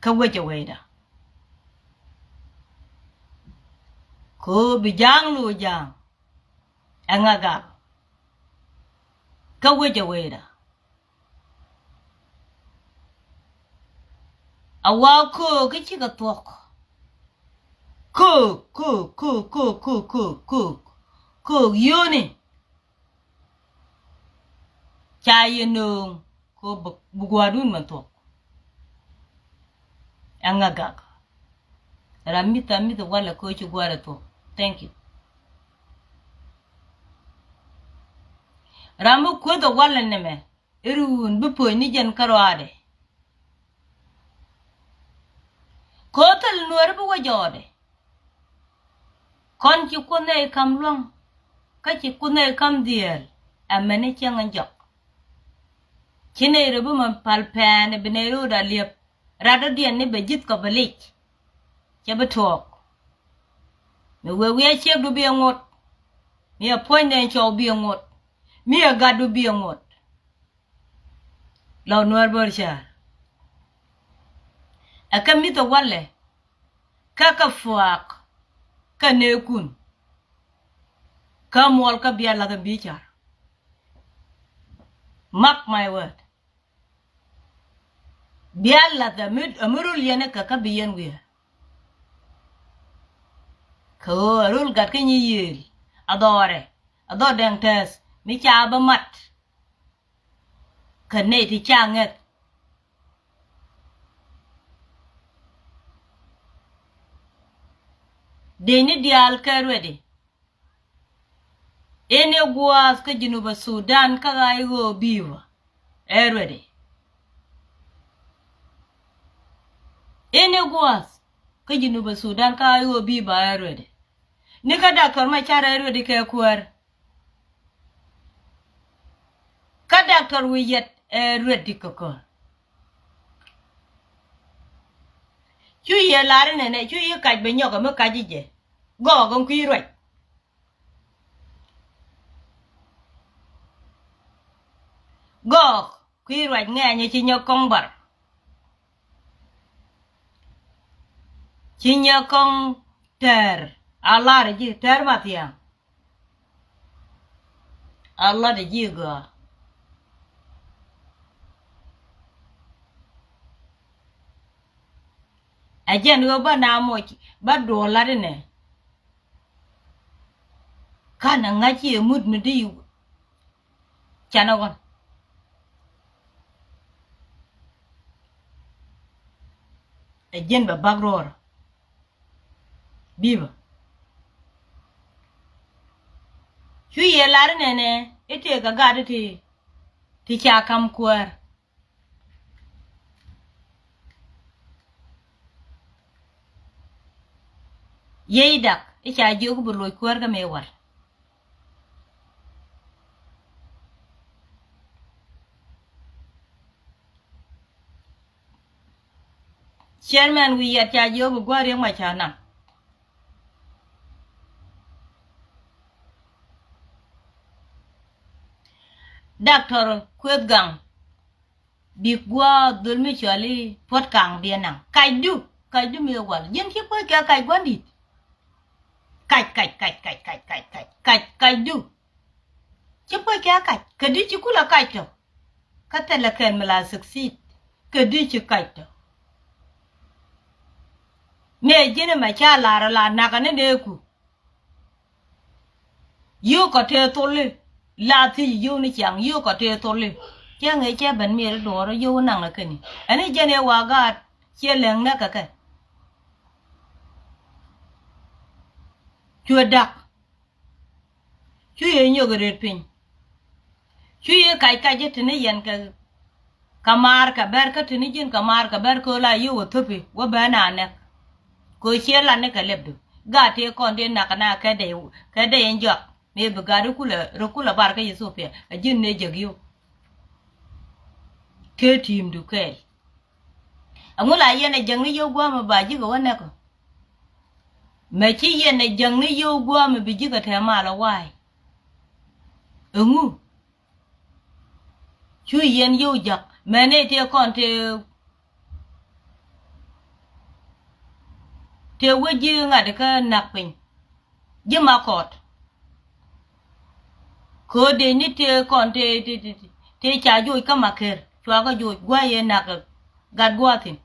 Kä wecɛ wecda. Kɛ ɣöö bi ja̱a̱ŋ lo̱o̱ ja̱a̱ŋ. Ɛŋa gak. Kä wecɛ wecda. A wa köök kä cikɛ thuɔ̱k. Köök, köök, köök, köök, köök, köök, köök. Köök yio̱o̱ni. Ca yɛ nööŋ kɛ ɣöö bi, bi gua̱a̱rdun mɛ thuɔ̱k. Ɛŋa gak? Ram mi tha̱a̱ŋ mi thok walɛ kɛ ɣöö ci gua̱a̱r ɛ thuɔ̱k. Thank you. Ram mi kueth ɛ walɛ nɛmɛ i̱ ruun bi pööc ni jɛn kärɔaadɛ. Kɛ ɣöö thil Nuääri bi wä jɔɔdɛ. Kɔn ci Kuoth nɛy ka̱m lua̱ŋ, kä ci Kuoth nɛy ka̱m dhieel, amäni cäŋ in jɔk. Ci nɛy rɔ bi mɔ pal pɛɛni bi nɛy rɔɔdɛ liep, rat dɔ̱diɛn ni bɛ ji̱th kɔ bɛ lic. Cɛ bi tuɔɔk. Mi wee wi̱i̱ a ciekdu bi ɛ ŋot. Mi ɛ puɔ̱nydɛ in cɔw bi ɛ ŋot. Mi ɛ gatdu bi ɛ ŋot. Lɔ Nuäär bär cäär. Ɛ kä mi̱th ɛ walɛ. Kä kä fuaak. Kä nɛɛkun. Kä muɔl kä bia lath ɛn bi car. Mark my word. Bia lath ɛn mi, ɛn mi rul yɛn ɛ kä kä bi yɛn wiee. Kɛ ɣöö ɛ rul gat kä nyi yiëël. A dhɔrɛ. A dhɔr dɛŋ tɛth. Mi ca bä mat. Kä nɛy ti ca ŋäth. Dëcni diaal kɛ ruɛdi. Ini gua̱a̱th kä Junubä Sudan kä ɣa̱c ɣöö bi̱i̱ bä ɛ ruɛdi. Ini gua̱a̱th kä Junubä Sudan kä ɣa̱c ɣöö bi̱i̱ bä ɛ ruɛdi. Ni kä Doctor Machar ɛ ruɛdi kɛ kuäär. Kä Doctor Wi̱i̱ Yɛt ɛ ruɛt ti kä kä. Cu yɛ lar inɛnɛ, cu yɛ kac bɛ nyɔk ɛmɛ kac i̱ jɛ. Gɔɔk ɛn kui̱ ruac. Gɔɔk kui̱ ruac ŋɛɛnyɛ ci nyɔk kɔŋ bar. Ci nyɔk kɔŋ tɛɛr a lar ji̱ tɛɛr ma thia̱a̱ŋ. A lat ji̱ gɔaa. Ɛ jɛn ɣöö bä na moc bä duɔl lat inɛ. Kanɛ ŋa̱c i̱ ɛ mut mi di canɛ ɣɔn. Ɛ jɛn bɛ bak ruɔɔr. Bi̱i̱ bä. Cu yɛ lar inɛnɛ i̱ tëëk kɛ gat i̱ ti, ti ca ka̱m kuäär. Yey dak i̱ ca jiök bi loc kuäär kä mëë wal. Chairman Wi̱i̱ Yɛt ca jiök bi gua̱a̱r yɛ ŋuac ca naŋ. Doctor Kueth Gaŋ. Bi gua̱a̱ dhöl mi cɔal i̱ Puɔ̱t Kaŋ biɛ naŋ. Kacdu, kacdu mi ɛ wal. Ji̱n ci puɔ̱c kɛ kac gua̱n di̱t. Kac, kac, kac, kac, kac, kac, kac, kac, kacdu. Ci puɔ̱c kɛ kac. Kädi ci kulɛ kac tɔ. Kä thilɛ kɛn mi la succeed. Kädi ci kac tɔ. Mëë ji̱n ɛmɛ ca lar ɛ la nakä ni nɛɛku. Yio̱w kɔ tëë thuli. La thiec yio̱w ni ciaŋ yio̱w kɔ tëë thuli. Cä ŋi̱i̱c cä ben miɛt i̱ duɔɔr yio̱w naŋ ɛ käni. Ɛn i̱ jɛn ëë wa gaat ciɛ lɛŋ nɛ kɛ kɛ. Cuɛ da̱k. Cu yɛ nyök ɛ rët piny. Cu yɛ kac kac i̱ te ni yɛn kɛ. Kä maar kɛ bɛr kä te ni ji̱n kä maar kɛ bɛr kööl a yio̱w ɛ thöpi wä ben a nɛk. Kɛ ɣöö ciɛ lat ni kɛ lɛpdu. Gaat tëë kɔn tëë nak kɛ na kɛ dɛy, kɛ dɛy ɛn jɔak. Mëë bi gaat rɔ kulɛ, rɔ kulɛ bar kä Ethiopia a ji̱n ni jek yio̱w. Tëë ti̱i̱mdu kɛɛl. Ɛŋu la yɛn ɛ jäŋni yio̱w gua̱a̱mɛ ba ji̱ kɛ wä nɛk ɔ? Mɛ ci yɛn ɛ jäŋni yio̱w gua̱a̱mɛ bi ji̱ kɛ tɛɛ mal ɛ wa̱a̱y. Ɛŋu? Cu yɛn yio̱w ja̱k mɛ nɛy tëë kɔn tëë, tëë wä ji̱ ŋa̱t kä na̱k piny. Ji̱ Makɔt. Köödɛ ni tëë kɔn tëë, tëë, tëë, tëë ca joc kä Makër. Cuakä joc gua̱a̱c yɛ na̱k gat gua̱a̱ thi̱n.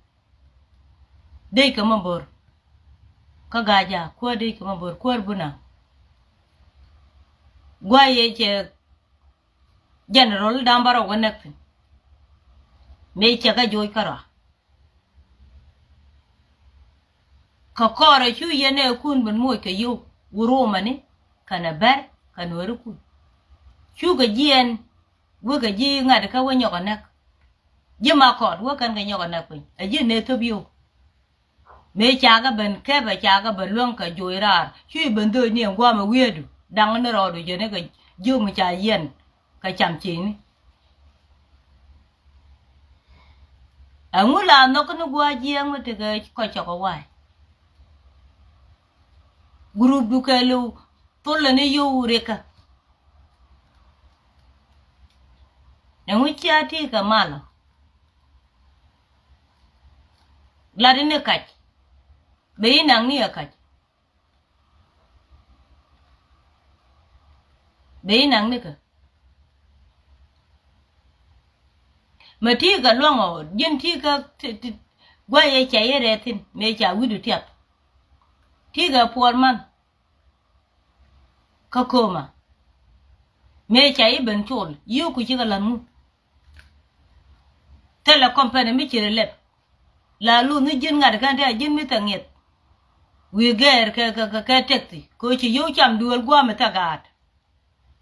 Dec kɛ mɔ bo̱r. Kä ga̱a̱c ja̱a̱k kuäär dec kɛ mɔ bo̱r kuäär buna. Guay ëë cɛ general da̱ŋ bärɔw kɛ näk thi̱n. Mëë cɛ kɛ joc kärɔa. Kɛ kɔrɛ cu yɛn ɛ kun ben moc kɛ yio̱w wurumani kɛnɛ bɛr kɛ nuɔrikun. Cukɛ jiɛn wekɛ ji̱ ŋa̱t kä wä nyɔkɛ näk. Ji̱ ma kɔt wä kɛn kɛ nyɔkɛ näk piny ɛ ji̱ nɛ thöp yio̱w. Mëë cakɛ ben kɛpɛ cakɛ ben luäŋ kɛ joc raar cuc ben dhoc ni ɛn guamɛ wi̱i̱du da̱ŋ ni rɔɔdu jɛn ikɛ jiök mi ca yiɛn kɛ cam ciëŋni. Ɛŋu la nhɔk ni gua̱a̱ jiɛɛŋ mi tekɛ kɔc cɔk ɛ wa̱a̱. Gurupdu kɛɛliw thulɛ ni yio̱w rikä. Ɛŋu cia ti kɛ malɔ. Lat ini kac. Bɛ inaŋ ni ɛ kac. Bɛ inaŋ ni kä. Mɛ ti kɛ luaŋ ɔ ji̱n ti kä guay ɛ cɛ yɛ rɛ thi̱n mëë ca wi̱du tiap. Ti kɛ puɔr man. Kä kööma mëë ca i̱ ben col yio̱o̱ku cikɛ la̱th ŋu. Thilɛ kɔmpɛni mi ci ri lɛp. La luth ni ji̱n ŋa̱t kɛn tɛ̈ ji̱n mi thɛ ŋi̱eth. Wi̱i̱ gɛɛr kɛ kɛ kɛ kɛ tɛkthi kɛ ci yio̱w cam duëël gua̱a̱m mi thɛ gaat.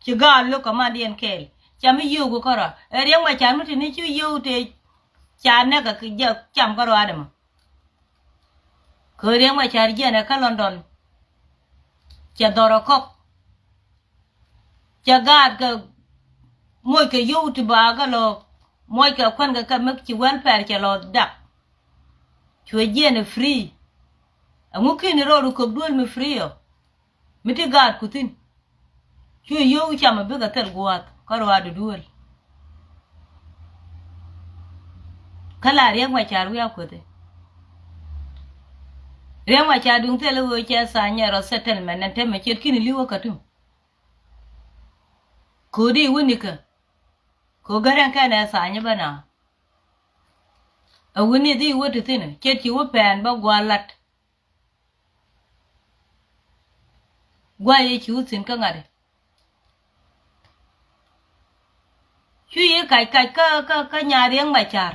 Ci gaat lo̱k kɛ mandiɛn kɛɛl. Cam mi yio̱o̱ku kärɔa ɛ riɛŋ ma can mi te ni ci yio̱w te. Ca nɛk kɛ jɛ cam kärɔa dämä. Kɛ riɛŋ ma car jiɛn ɛ kä London. Cɛ dhɔr ɛ kɔk. Cɛ gaat kɛ moc kɛ yio̱w ti ba kɛ lɔ moc kɛ kuän kɛ kɛ mi ci welfare cɛ lɔ dak. Cuɛ jiɛn ɛ free. Ɛŋu ki̱n rɔɔdu köp duel mi free ɔ. Mi ti gaat ku thi̱n. Cu yio̱w cam a bikɛ thil gua̱a̱th kä ruaadu duel. Kä la Riɛk Macar wi̱i̱ a kuäthi. Riɛk Macar duŋ thil i̱ ɣöö cɛ tha̱a̱ny ɛ rɔ settlement ɛn tɛmɛ ce̱tkini li̱w kä Katum. Ko̱di i̱ wä nikä. Ko̱ gärɛn kɛn ɛ tha̱a̱ny i̱ bä na. Ɛ wä ni dhi wä ti thi̱n ce̱t ci wä pɛn bä gua̱a̱r lat. Gua̱c i̱ ci wä thi̱n kä ŋa̱t i̱. Cu yi kac kac kä kä kä nya Riɛk Macar.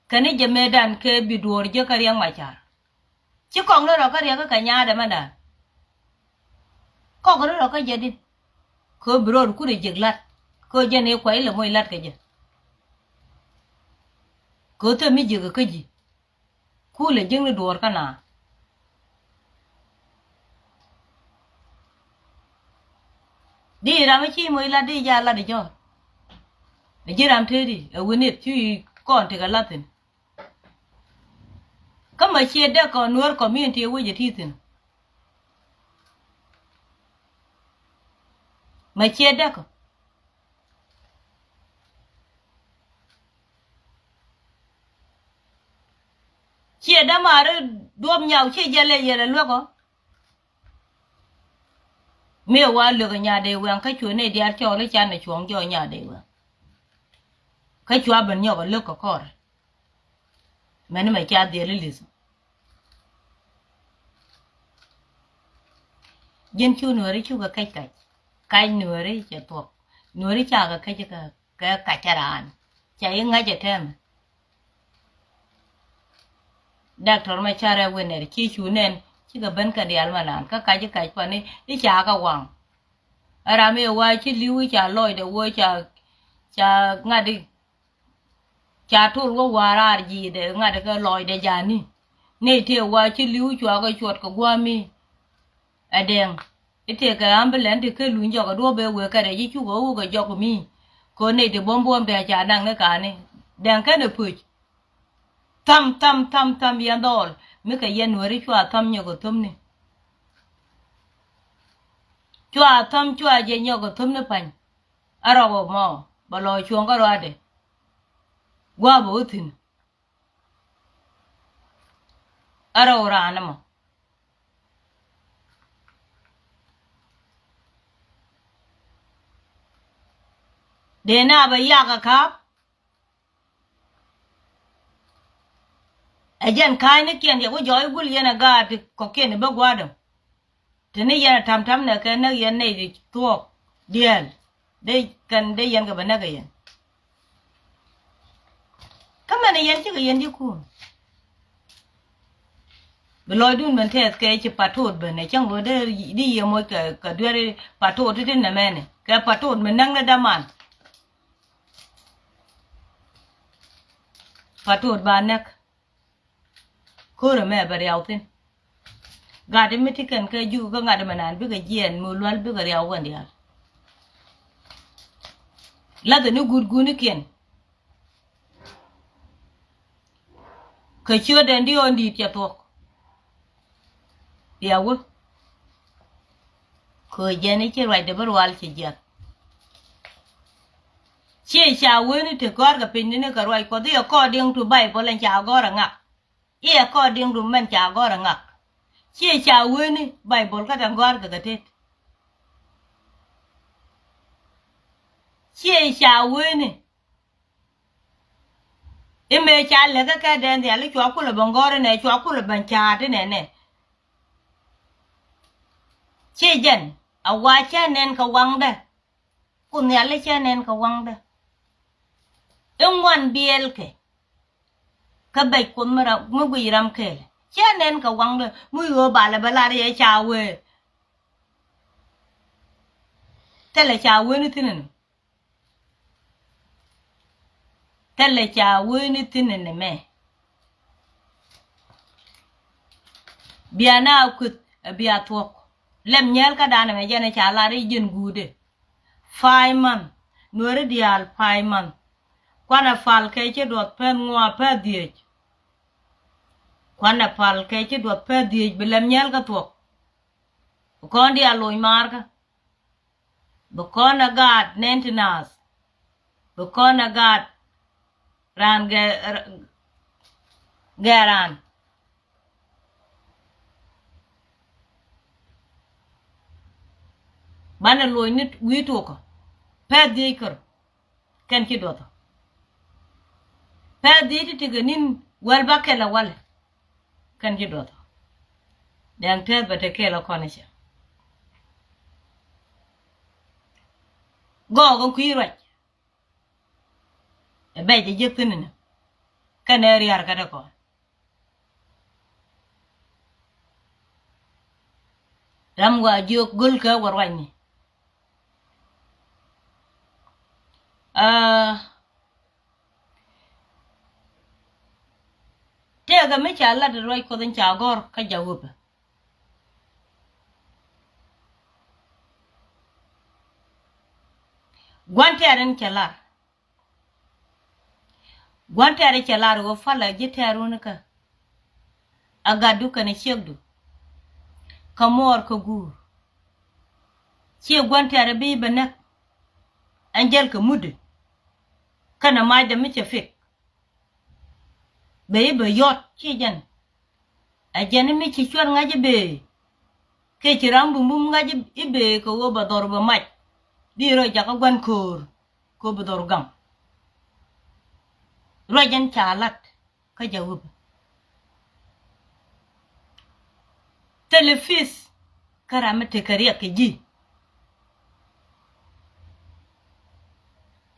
Kɛn i̱ jɛ mëëdan kɛ bi duɔɔr jɛ kä Riɛk Macar. Ci kɔk ni rɔ kä Riɛk kä kɛ nyaadɛ mɛndan. Kɔk ni rɔ kä jɛ dit. Kɛ bi rɔɔd kut i̱ ji̱k la̱t kɛ jɛ ni kuay lɛ moc la̱t kɛ jɛ. Kɛ thil mi ji̱k kä ji̱. Kulɛ ji̱kni duɔ̱ɔ̱r kä na. Di ram mi ci moc lat di ja lat di jɔ̱ɔ̱r. Ɛ ji̱ ram tëëdi ɛ wi̱nit ci kɔn tekɛ lat thi̱n. Kä mɛ ciɛ däk kɔn Nuäär community ɛ wec ɛ ti thi̱n. Mɛ ciɛ däk kɔ. Ciɛ dämaari duɔ̱p nyaw ciɛ jɛ lɛ yɛlɛ luäk ɔ. Mi wa lök ɛ nyadɛ wɛŋ kä cuɛ nɛy diaal cɔɔl i̱ can ɛ cuɔ̱ŋ jɔɔc nyadɛ wɛŋ. Kä cua ben nyɔk ɛ lök kɛ kɔr. Mɛn mɛ ca dhiel i̱ li̱th. Ji̱n cu Nuääri cukɛ kɛc kac. Kac Nuääri cɛ thuɔ̱k. Nuääri cakɛ kɛc kɛ kɛ kac ɛ raan. Ca i̱ ŋäc ɛ tɛmɛ. Doctor Macar ɛ win nɛr ci cu nɛn cikɛ ben kɛ diaal ma naan kä kac i̱ kac pani i̱ ca kɛ waŋ. Ɛ ram i̱ wa ci li̱w i̱ ca lɔcdɛ wä ca ca ŋa̱t i̱. Ca tol wä wa̱a̱ raar ji̱i̱dɛ ŋa̱t kɛ lɔcdɛ ja̱a̱ni. Nɛy tëë wa ci li̱w cua kɛ cuɔt kɛ gua̱a̱mi. Ɛ dɛŋ i̱ tëë kɛ ambulance ti kä luny jɔk ɛ duɔ̱p ëë wëë kɛt ɛ ji̱ cukɛ wä wä kɛ jɔk mi. Kɛ nɛy ti buɔ̱m buɔ̱m tëë ca naŋ ni ka̱a̱ni dɛŋ kɛn ɛ pöc. Tham tham tham tham yɛn dhɔɔl mi kɛ yɛn Nuääri cua tham nyɔk ɛ thömni. Cua tham cua jɛ nyɔk ɛ thömni pa̱ny. Ɛ rɔw ɛmɔ bɛ lɔ cuɔ̱ŋ kä ruaadɛ. Gua̱a̱ bɛ wä thi̱n. Ɛ rɔw raan ɛmɔ. Dee na bɛ yak ɛ ka̱a̱p. Ɛ jɛn ka̱a̱cnikiɛn yɛ wä jɔɔc gul yɛn ɛ gaat ti kɔ̱kiɛn i̱ bä gua̱a̱dɛ. Te ni yɛn ɛ ta̱m ta̱m nɛ kɛ näk yɛn nɛy ti thuɔ̱ɔ̱k. diaal. Dee kɛn dee yɛn kɛ bɛ näk kɛ yɛn. Kä mɛn yɛn cikɛ yɛn di kuun. Bi lɔcdun ben tɛth kɛ ci patot ben ɛ cäŋ bä dee di yɛ moc kɛ, kɛ dueri patot ti ti nɛmɛni kɛ patot mi näk ni däman. Patot ba näk. Ko̱rɛ mɛ bɛ riaw thin. Gat mi ti kɛn kɛ juk kä ŋa̱t mɛ naan bikɛ jiɛn mi lual bikɛ riaw kɛn diaal. Lathɛ ni guut guunikiɛn. Kɛ ciötdɛn di ɣɔn di̱i̱t cɛ thuɔ̱k. Bia wä. Köö jɛn i̱ ci ruacdɛ bä rual ci jiath. Ciɛ ca weni te gɔ̱a̱rkɛ piny ni ni kɛ ruac Kuɔth i̱ according to Bible ɛn ca gɔ̱r ɛ ŋak. I̱ according to mɛn ca gɔ̱r ɛ ŋak. Ciɛ ca weni Bible kä te gɔ̱a̱rkɛ kɛ tet. Ciɛ ca weni. I̱ mëë ca lek kä kɛ dee nhial i̱ cua kulɛ ben gɔ̱r inɛ cua kulɛ ben ca̱a̱t inɛ nɛ. Ci jɛn a wa cä nɛn kɛ waŋdɛ. Kuoth nhial i̱ cä nɛn kɛ waŋdɛ. I̱ ŋuan biɛlkɛ. Kä bɛc Kuoth mi ram mi guic ram kɛɛl cä nɛn kɛ waŋdɛ mi ɣöö balɛ bɛ lar yɛ ca wee. Thilɛ ca weni thi̱n ɛn. Thilɛ ca weni thi̱n ɛn ɛmɛ. Bia na kuth ɛ bia thuɔ̱k. Lɛm nyɛɛl kä danɛ mɛ jɛn ɛ ca lar i̱ ji̱n guudɛ. Five month. Nuɔ̱ri diaal five month. Kuanɛ pal kɛ ci duɔth pɛth ŋuaa pɛth dhieec. Kuanɛ pal kɛ ci duɔth pɛth dhieec bi lɛm nyɛɛl kä thuɔ̱k. Kɔn diaal loc maarkä. Bi kɔn a gaat nɛn ti naath. Bi kɔn a gaat raan gɛ, gɛ raan. Banɛ loc ni wi̱i̱ tuɔkä. Pɛth dhiec kär. Kɛn ci duɔthɔ. Pɛth dhiec ti tekɛ ni̱n wäl ba kɛl a walɛ. Kɛn ci duɔthɔ. Dɛŋ tɛth bɛ te kɛɛl ɔ kɔn i̱ cɛ. Gɔɔk in kui̱ ruac. Ɛ bɛc ɛ jiäk thi̱n inɛ. Kɛn ɛ ria̱r kä te kɔn. Ram wa jiök göl kɛ wä ruacni. Aa, tëëkɛ mi ca lat ruac Kuɔth in ca gɔ̱r kä Jawäpä. Gua̱n tɛɛr in cɛ lar. Gua̱n tɛɛr in cɛ lar ɣöö palä ji̱ tɛɛr wun kä. A gatdu kɛnɛ ciekdu. Kä muɔɔr kä guur. Ciɛ gua̱n tɛɛr bi bɛ näk. Ɛn jäl kɛ mutdi. Kɛnɛ macdɛ mi cɛ pik. Bɛ i̱ bɛ yɔt ci jɛn. Ɛ jɛn i̱ mi ci cuɛr ŋa̱c i̱ bëë. Kɛ ci ram bumum ŋa̱c i̱ bëë kɛ ɣöö bɛ dhɔr bɛ mac. Di rɔ jakä gua̱n köör. Kɛ ɣöö bɛ dhɔr gaŋ. Ruac ɛn ca lat. Kä Jawäpä. Thilɛ pith kä ram mi tekɛ riɛk kɛ ji̱.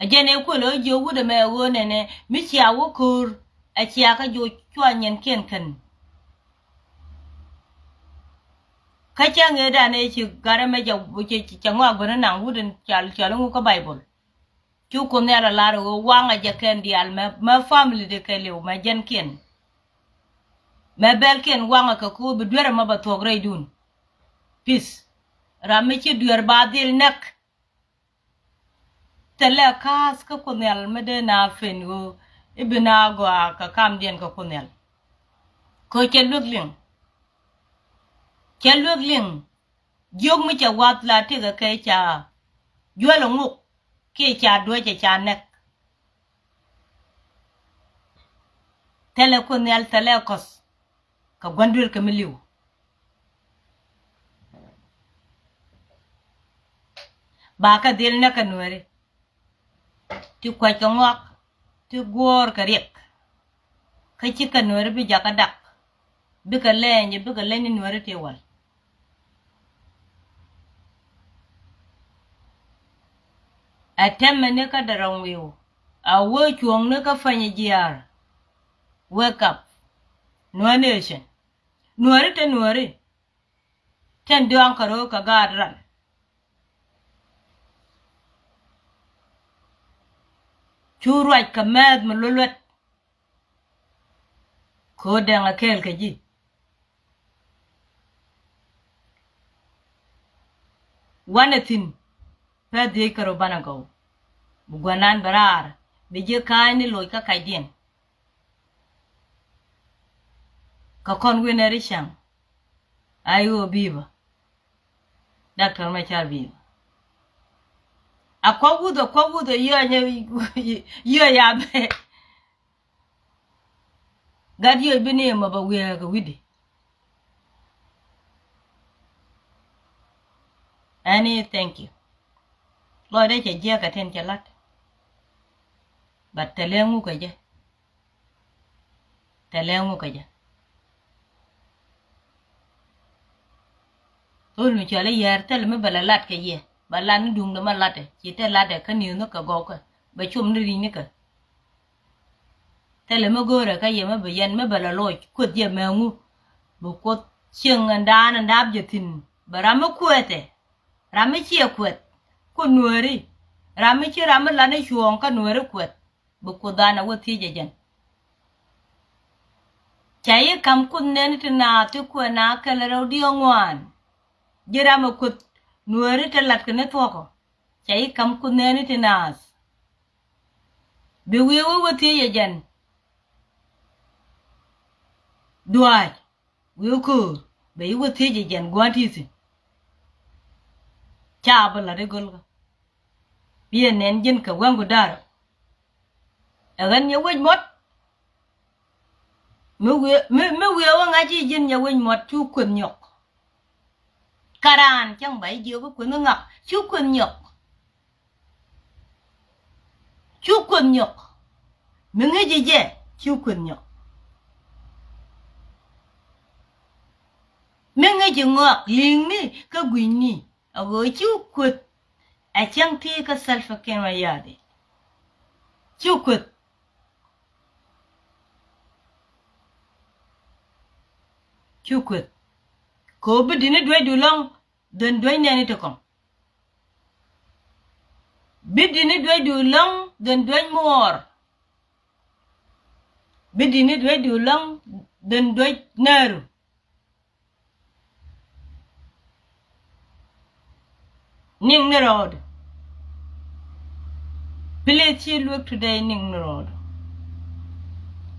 A jɛn ɛ kuël ɣä jiök wut ɛmɛ ɣöö nɛnɛ mi cia wä köör a cia kä jiök cua nyɛnkiɛn kɛn. Kä cä ŋëëdan ëë ci gat ɛmɛ cɛ, cɛ, cɛ ŋɔak bä ni naŋ wut in cal, cal iŋu kä Baibol. Cu Kuoth Nhial a lar ɣöö waŋɛ jɛ kɛn diaal mɛ, mɛ family de kɛɛliw mɛ jɛnkiɛn. Mɛ bɛlkiɛn waŋɛ kɛ ko̱o̱p bi duer ɛmɔ bɛ thuɔ̱k rɛydun. Peace. Ram mi ci duer ba dhil näk. Thilɛ kaath kä Kuoth Nhial mi dee na pen ɣöö i̱ bi na gɔaa kɛ kamdiɛn kɛ Kuoth Nhial. Kɛ cɛ luek liŋ. Cɛ luek liŋ. Jiök mi cɛ wath la tëkɛ kɛ ca juäl ɛ ŋuk kiɛ ca duäc ɛ ca nɛk. Thilɛ Kuoth Nhial thilɛ kɔth kɛ gua̱n duer kɛ mi li̱w. Ba kɛ dhil nɛk kɛ nueeri. Ti kuac kɛ ŋɔak, ti guɔ̱ɔ̱r kɛ riɛk. Kä cikɛ nueeri bi jakä dak. Bikɛ lɛny, bikɛ lɛny ni nueeri ti wal. Ɛ tɛmɛ ni kä dɛrɛ wi̱i̱w. A wee cuɔ̱ŋni kä pany jiaar. Wake up. Nuäär nation. Nuääri te nuääri. Tin diɔ̱ɔ̱ŋ kɛ ro̱o̱ kɛ gaat ran. Cu ruac kɛ mɛth mi luet luet. Kɛ ɣöö dɛŋ a kɛɛl kɛ ji̱. Wanɛ thi̱n pɛth dhiec kɛ rɔ banɛ gɔw. Bi gua̱nan bɛ raar bi ji̱ ka̱a̱cni loc kä kacdiɛn. Kɛ kɔn wi̱nɛ ri cäŋ. Ay ɣöö bi̱i̱ bä. Doctor Machar bi̱i̱ bä. A kuak wuth, a kuak wuth, a yio̱ nyɛ, yio̱ ya bɛ. Gat yio̱ bi ni mɔ bɛ wiee kɛ wi̱di. Ɛni thank you. Lɔcdɛ cɛ jiɛk kɛ tin cɛ la̱t. But thilɛ ŋu kɛ jɛ. Thilɛ ŋu kɛ jɛ. Thol mi cɔal i̱ yäär thilɛ mi bɛ la lat kɛ yɛ. Bɛ lat ni duŋdɛ ma latdɛ. Ci te latdɛ kä ni̱i̱thni kɛ gɔwkä. Bɛ com ni ri̱cnikɛ. Thilɛ mi go̱o̱rɛ kä yɛ mi bɛ yɛn mi bɛ la loc kuoth yɛ mɛ ŋu. Bi kuoth cieŋ ɛn daan ɛn daap jɛ thi̱n. Bɛ ram mi kuɛthɛ. Ram mi ciɛ kuɛth. Ku nuääri. Ram mi ci ram mi lat ni cuɔ̱ɔ̱ŋ kä nuääri kuɛth. Bi kuoth an a wä thiec ɛ jɛn. Ca yi ka̱m kuoth nɛni ti naath ti kuɛ na kɛl rɛw diɔ̱ɔ̱ŋ ŋuan. Ji̱ ram ɛ kuoth nuääri te lat kɛ ni thuɔ̱kɔ. Ca yi ka̱m kuoth nɛni ti naath. Bi wi̱i̱ wä wä thiec ɛ jɛn. Duaac. Wi̱i̱ ko̱o̱r bɛ yi wä thiec ɛ jɛn gua̱n ti thi̱n. Ca bi lat i̱ go̱lkä. Bi ɛ nɛn ji̱n kɛ wäŋ ku da̱rä. Ɛ ɣän nyɛ wec muɔ̱t. Mi wiee, mi, mi wiee wä ŋa̱c i̱ ji̱n nyɛ wec muɔ̱t cu kueth nyɔk. Ka raan cäŋ ba i̱ jiök i̱ kueth mi ŋak cu kueth nyɔk. Cu kueth nyɔk. Mi ŋi̱ci jɛ cu kueth nyɔk. Mi ŋi̱ci ŋɔak li̱i̱ŋni kä gui̱nyni. A ɣöö cu kueth. Ɛ cäŋ ti kä Salva Kiir Mayardit. Cu kueth. Cu kueth. Kɛ ɣöö bi di̱t ni duecdu lɔ̱ŋ dhön duec nɛɛni ti kɔ̱ŋ. Bi di̱t ni duecdu lɔ̱ŋ dhön duec muɔɔr. Bi di̱t ni duecdu lɔ̱ŋ dhön duec nääru. Niŋ ni rɔɔdɛ. Please ci luek today niŋ ni rɔɔdɛ.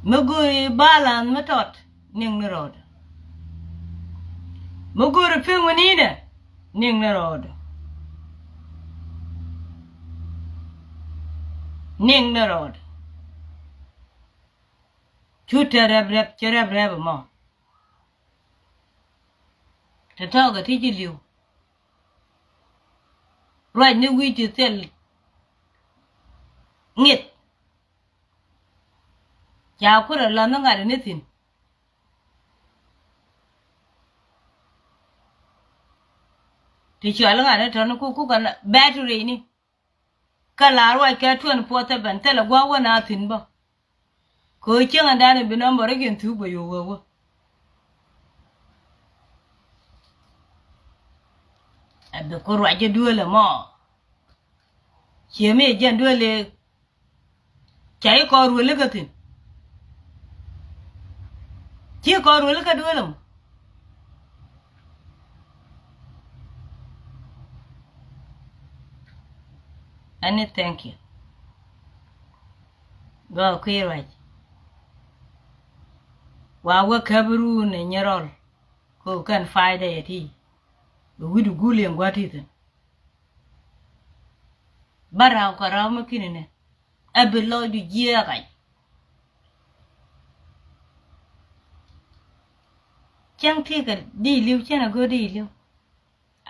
Mi go̱o̱ri balance mi tɔt niŋ ni rɔɔdɛ. Mi go̱o̱ri pi̱ŋ wi̱ni̱nɛ niŋ ni rɔɔdɛ. Niŋ ni rɔɔdɛ. Cu te rɛp rɛp ci rɛp rɛp ɛmɔ. Te tɔɔkɛ ti ci li̱w. Ruac ni wi̱i̱ ti thil ŋi̱th. Ca kulɛ lɔnh ni ŋa̱t ni thi̱n. Ti cɔal ŋa̱t ni tɔ̱ni ku kukɛ battery ni. Kä la ruac kɛ twenty four seven thilɛ gua̱a̱k wä na thi̱n bä. Kɛ ɣöö cieŋ ɛn da̱a̱n bi nɔmbɔr i̱ kɛn thuk bä yo̱o̱k wee wä. Ɛ bi ku ruac jɛ duëël ɛmɔ. Ciɛ mi jɛn duëël ëë. Ca i̱ kɔɔr ruëli kä thi̱n. Ci kɔɔr ruëli kä duëël ɛmɔ. Ɛni thank you. Gɔɔ kui̱ ruac. Wa wä käp run ɛ nyɛ rɔl. Kɛ kɛn faydɛ yɛ ti. Bɛ wi̱du gul yɛn gua̱t ti thi̱n. Bä raw kɛ raw mi ki̱ni nɛ. Ɛ bi lɔcdu jiɛɛk ɛ. Cäŋ ti kɛ di li̱w cɛn ɛ go̱o̱r di li̱w.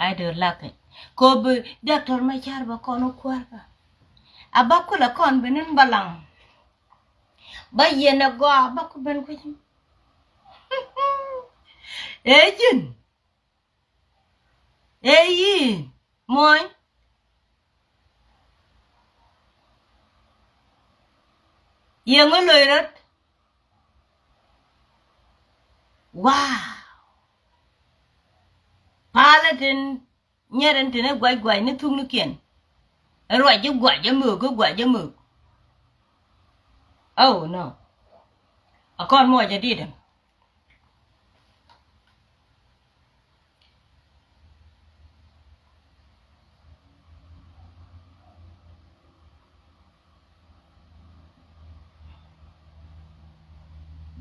Ai dee la̱k kɛ. Kɛ bi Doctor Machar bä kɔn wä kuäär kä. A bä kulɛ kɔn bi nin bä laŋ. Bä yɛn ɛ gɔaa bä ku ben kui̱c. Ɛ ji̱n. Ɛ yi̱n muɔ̱ny. Yɛ ŋu loc rɔt. Wow. Palä tin nyɛrɛn tin ɛ guac guac ni thuk ni kiɛn. Ɛ ruac ji̱ guac ɛ möök ɛ guac ɛ möök. Oh no. A kɔn muɔc ɛ dit ɛn.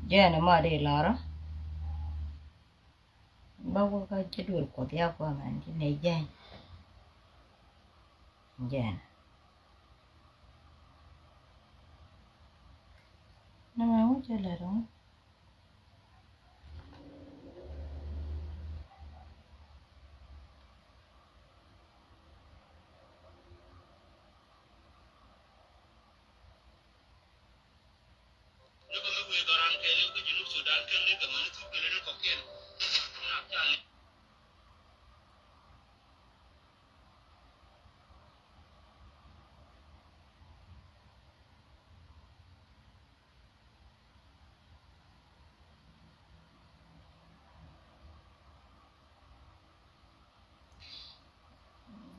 Jɛn ma di lara. Ba wä ka jɛ duɔl kuɔth ya kua man ti ne jɛn. Jɛn. Na ma wä jɛ la dong.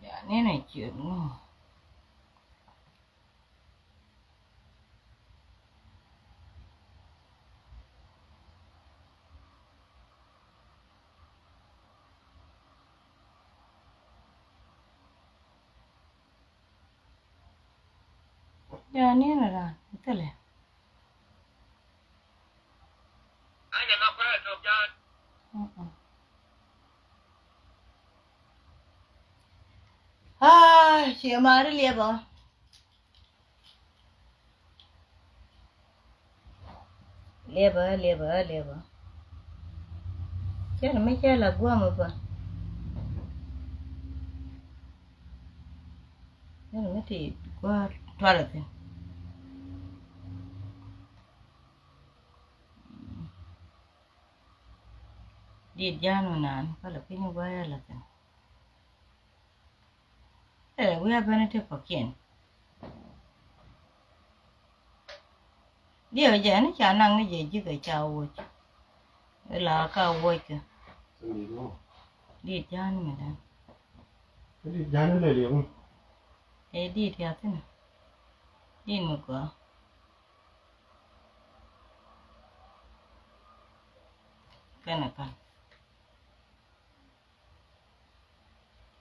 Ja, ni na ciöt ŋu. Ja, ni na ran thilɛ. Aa, cie mari liɛpä. Liɛpä, liɛpä, liɛpä. Cɛ ni mi cɛ la guam pa. Cɛ ni mi ti guam tual thin. Dit jan mi nan pala piny guayɛ la thin. Ɛ wi̱i̱ a ben ti kɔ̱kiɛn. Diɛ jɛ ni ca naŋ ni jɛ ji̱ kɛ ca woc. Ila ka woc kɛ. Dit jan mi dan. Dit jan ni lɛ liɛŋ. Ɛ dit ya thin. Dit mi gɔaa. Kɛnɛ kan.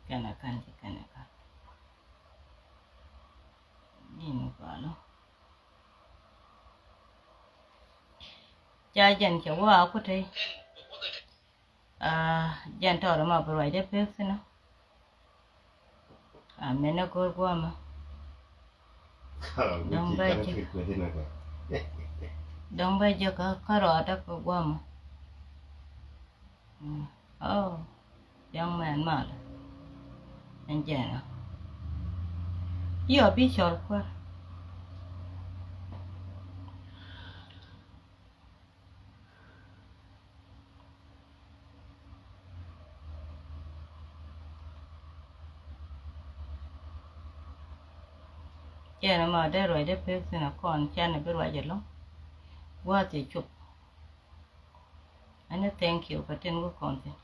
Kɛnɛ kan ci kɛnɛ kan. Ni mi gɔaa lɔ. Ca jɛn cɛ wä a kutɛ. Aa, jɛn tɔɔrɛ ma bi ruacdɛ pek thinɔ. Amen ɛ go̱o̱r guamä. Dɔ̱ŋ bɛ jek. Dɔ̱ŋ bɛ jek kä, kä rɔɔdä kɛ guamä. Mm. Oh, young man malɛ. Ɛn jɛn ɔ. Yɔ bi cɔl kuäär. Cɛn ɛmɔ dee ruacdɛ pek thin a kɔn can bi ruac ɛlɔ̱ŋ. Gua̱a̱th cɛ cop. Ɛn ɛ thank you kɛ tin wä kɔn thin.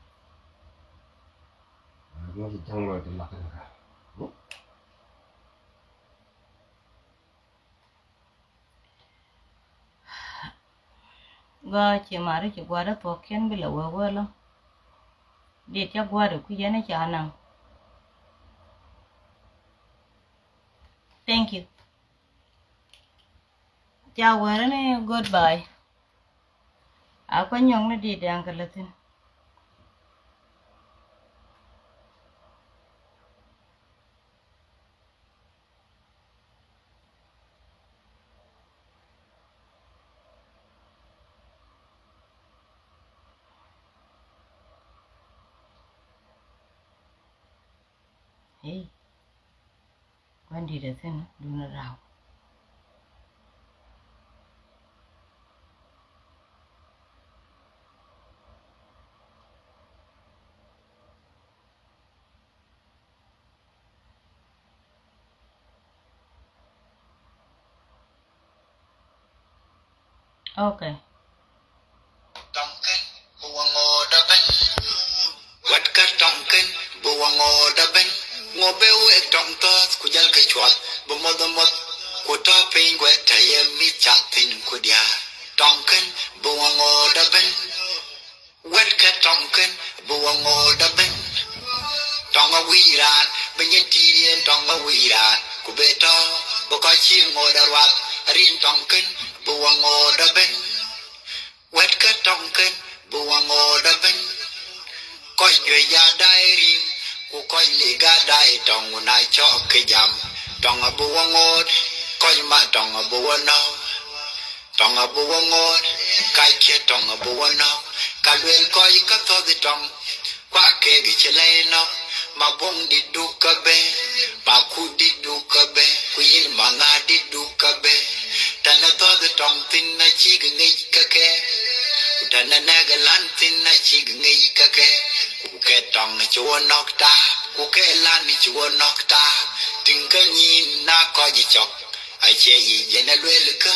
Gɔaa ci mari ci gua̱a̱r ɛ thuɔ̱k kiɛn bi lɛ wee wee lɔ. Dit ca gua̱a̱r ɛ kui̱ yɛn ɛ ca naŋ. Thank you. Ca wee rɛ ni goodbye. A kuɛ nyɔk ni dit dɛŋ kɛ lɛ thin. Hey, kuan dit a thin dun a raw. Okay. Tɔŋkɛn bi wä ŋo̱o̱dä ben. Wɛt kä tɔŋkɛn bi wä ŋo̱o̱dä ben. Ŋo̱o̱ bɛ wek tɔŋ thɔɔth ku jäl kɛ cuɔth bi moth moth. Ku tɔ piny guɛ tɛ yɛ mi cath piny ku diaal. Tɔŋkɛn bi wä ŋo̱o̱dä ben. Wɛt kä tɔŋkɛn bi wä ŋo̱o̱dä ben. Tɔŋ a wi̱i̱ raan bi nyin ti̱i̱ yɛn tɔŋ a wi̱i̱ raan ku bɛ tɔ bi kɔc ci ŋo̱o̱dä ruath. Rin tɔŋkɛn bi wä ŋo̱o̱dä ben. Wɛt kä tɔŋkɛn bi wä ŋo̱o̱dä ben. Kɔc juec ya da̱a̱ ɛ ri̱ŋ ku kɔc lik a da̱a̱ ɛ tɔŋ wun a cɔk kɛ jam. Tɔŋ a bi wä ŋo̱o̱d kɔc ma tɔŋ a bi wä nɔ̱k. Tɔŋ a bi wä ŋo̱o̱d kac kiɛ tɔŋ a bi wä nɔ̱k. Ka luel kɔc kä thɔth ɛ tɔŋ. Kua kek ci lɛy nɔ ma buɔŋ di duk kä bɛ. Ma kut di duk kä bɛ ku yin ma ŋa di duk kä bɛ. Tɛnɛ thɔth tɔŋ thin na cik ŋic kä kɛ. Ku tɛnɛ nɛk lan thin na cik ŋic kä kɛ. Ku kɛ tɔŋ ci wä nɔk taap ku kɛ lan ci wä nɔk taap. Tiŋ kä nyin na kɔc cɔk. A cɛ yi jɛn a luel kä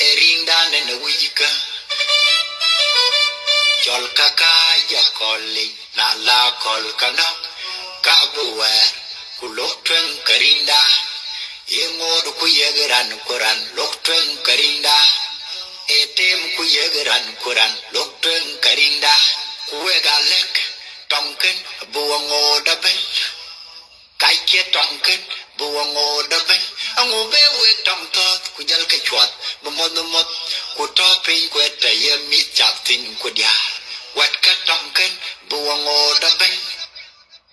ɛ riŋdan ɛn a wi̱c kä. Cɔl kä ka jɛ kɔl lic. Na la kɔl kä nɔk ka bi wɛɛr ku lo̱k tueŋ kä ri̱ŋda. I̱ ŋo̱o̱d ku yek ran ku ran lo̱k tueŋ kä ri̱ŋda. I̱ tem ku yek ran ku ran lo̱k tueŋ kä ri̱ŋda. Ku wek a lɛk tɔŋkɛn bi wä ŋo̱o̱d a ben. Kac kiɛ tɔŋkɛn bi wä ŋo̱o̱d a ben. Aŋu bɛ wek tɔŋ thɔɔth ku jäl kɛ cuɔth bi moth moth. Ku tɔ piny kuɛ tɛ yɛ mi̱th cath piny ku diaal. Wɛt kä tɔŋkɛn bi wä ŋo̱o̱d a ben.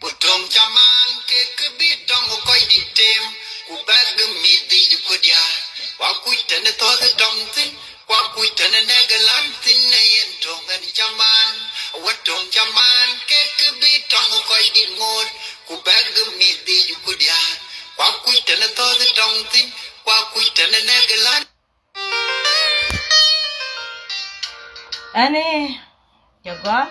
Ku to̱ŋ ca man kɛ kɛ bi tɔŋ kɔc di tem ku bɛk mi dhic ku diaal. Wa kuc tɛn thɔth tɔŋ thin wa kuc tɛn nɛk lan thin nɛ yɛn to̱ŋ ɛn ca man. Wa to̱ŋ ca man kɛ kɛ bi tɔŋ kɔc di ŋo̱o̱d ku bɛk mi dhic ku diaal. Wa kuc tɛn thɔth tɔŋ thin wa kuc tɛn nɛk lan. Ɛni cɛ gɔaa.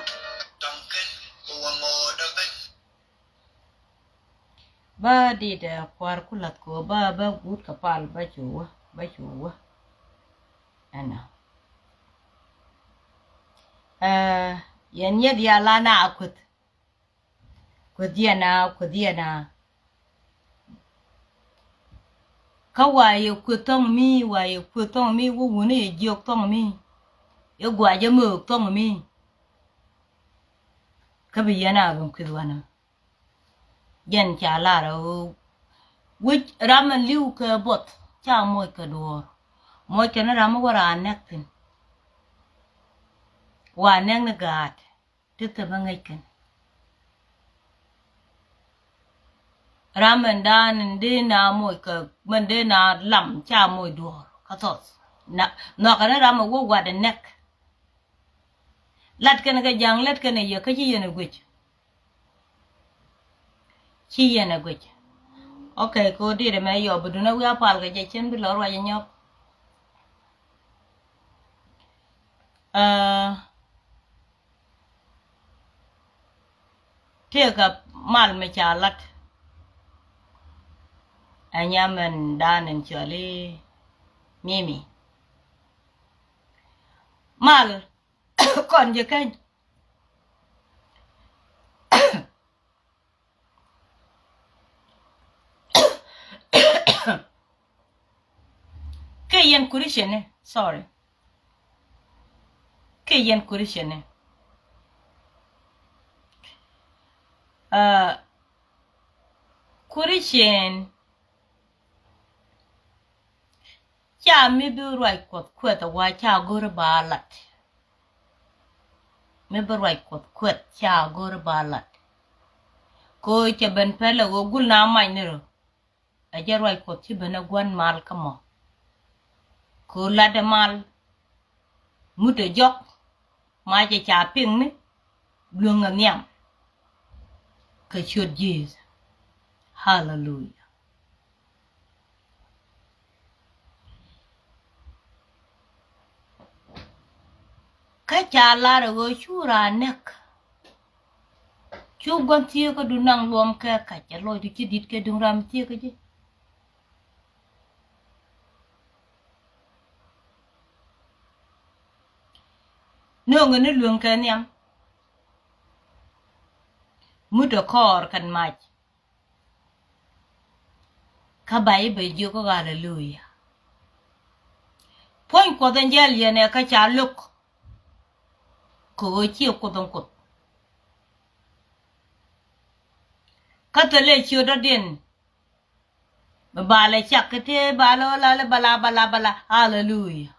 Bä dit ɛ kua̱r ku lath kɛ ɣöö bä bä guut kɛ pal bä cu wä bä cu wä. Ɛnɔ ɛ yɛn yɛ diaal la na kueth. Kueth yɛn a kueth yɛn a. Kä wa yɛ kueth thɔŋ mi wa yɛ kueth thɔŋ mi wä wuni yɛ jiɔk thɔŋ mi. Yɛ guacä möök thɔŋ mi. Kä bi yɛn a ben kueth wanɛ. Jɛn ca lar ɛ ɣöö wi̱c ram ɛn li̱w kɛ buɔth ca moc kɛ duɔ̱ɔ̱r. Moc kɛn ram mi wä raan nɛk thi̱n. Wa nɛk ni gaat ti thil mi ŋäc kɛn. Ram ɛn daan ɛn dee na moc kɛ mɛn dee na lam ca moc duɔ̱ɔ̱r kä thɔth. Nhɔakɛ ni ram ɛ wä wat ɛ nɛk. Lat kɛn kɛ ja̱ŋ lät kɛn ɛ yɛ kä ci yɛn ɛ guic. Ci yɛn ɛ guic. Ok, kɛ ɣöö dit ɛmɛ yɔp bi dun ɛ wi̱i̱ a pal kɛ jɛ cɛn bi lɔ ruac ɛ nyɔk. Tëëkä mal mi ca lat. Ɛ nyamɛn dan in cɔl i̱ Mimi. Mal kɔn jɛ keny. Kɛ yɛn Christian ni, sorry. Kɛ yɛn Christian ni. Uh, Christian ca mi bi ruac Kuɔth kuɛth a wa ca go̱ri ba lat. Mi bi ruac Kuɔth kuɛth ca go̱ri ba lat. Ko cɛ ben pɛlɛ ɣöö gul na mac ni rɔ. Ɛ jɛ ruac Kuɔth ci ben ɛ gua̱n mal kä mɔ. Kɛ ɣöö latdɛ mal mut ɛ jɔk. Macɛ ca piŋni lueŋ ɛ nhiam. Kɛ ciöt Ji̱th. Haleluya. Kä ca lar ɛ ɣöö cu raan näk. Cu gua̱n thieekädu naŋ luɔm kɛ kac ɛ lɔcdu ci di̱t kɛ duŋ ram thieekä ji̱. Nööŋɛ ni lueŋ kɛ nhiam. Mut ɛ kɔɔr kɛn mac. Kä ba i̱ bɛ jiök kä aleluya. Puɔ̱ny Kuɔth ɛn jɛl yɛn ɛ kä ca lo̱k. Kɛ ɣöö ciɛ Kuoth ɛn Kuoth. Kä thilɛ ciö dɔ̱diɛn. Bɛ ba lɛ cak kɛ tëë ba lɛ ɣöö la lɛ bala bala bala. Aleluya.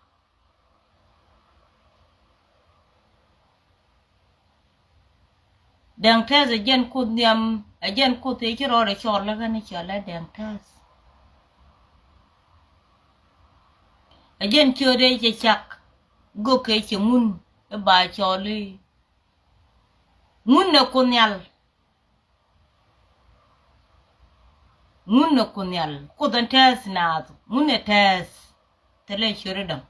Dɛŋ tɛth ɛ jɛn Kuoth nhiam, ɛ jɛn Kuoth ëë ci rɔɔdɛ cɔl lä ɣän i̱ cɔl ɛ Dɛŋ tɛth. Ɛ jɛn ciötdɛ cɛ cak, göök kɛ cɛ ŋun i̱ ba cɔl i̱ ŋun ɛ Kuoth Nhial. Ŋun ɛ Kuoth Nhial, Kuoth ɛn tɛth naath, ŋun ɛ tɛth. Thilɛ ciötdɛ dɔ̱ŋ.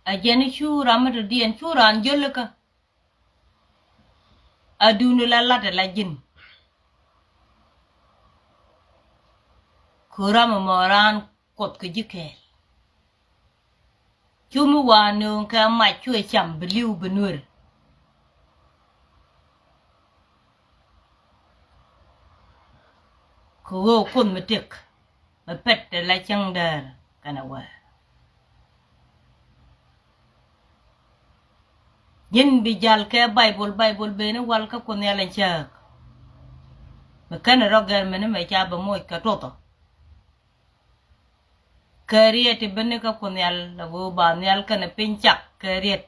A jɛn i̱ cu ram mi dɔ̱diɛn cu raan jälikä. A duundɛ la lat ɛ la ji̱n. Kɛ ram ɛmɔ raan Kuɔth kɛ ji̱ kɛɛl. Cu mi wa nööŋ kɛ mac cu ɛ cam bi li̱w bi nuer. Kɛ ɣöö Kuoth mi tëk mi pɛt ɛ la cäŋ däär kɛnɛ wäär. Ji̱n bi jal kɛ Baibol, Baibol beni wal kä Kuoth Nhial ɛn cääk. Mi kɛn rɔ gɛr mini mɛ ca bɛ moc kɛ tuɔthɔ. Kɛ riet ti beni kä Kuoth Nhial a ɣöö ba nhial kɛnɛ piny cak kɛ riet.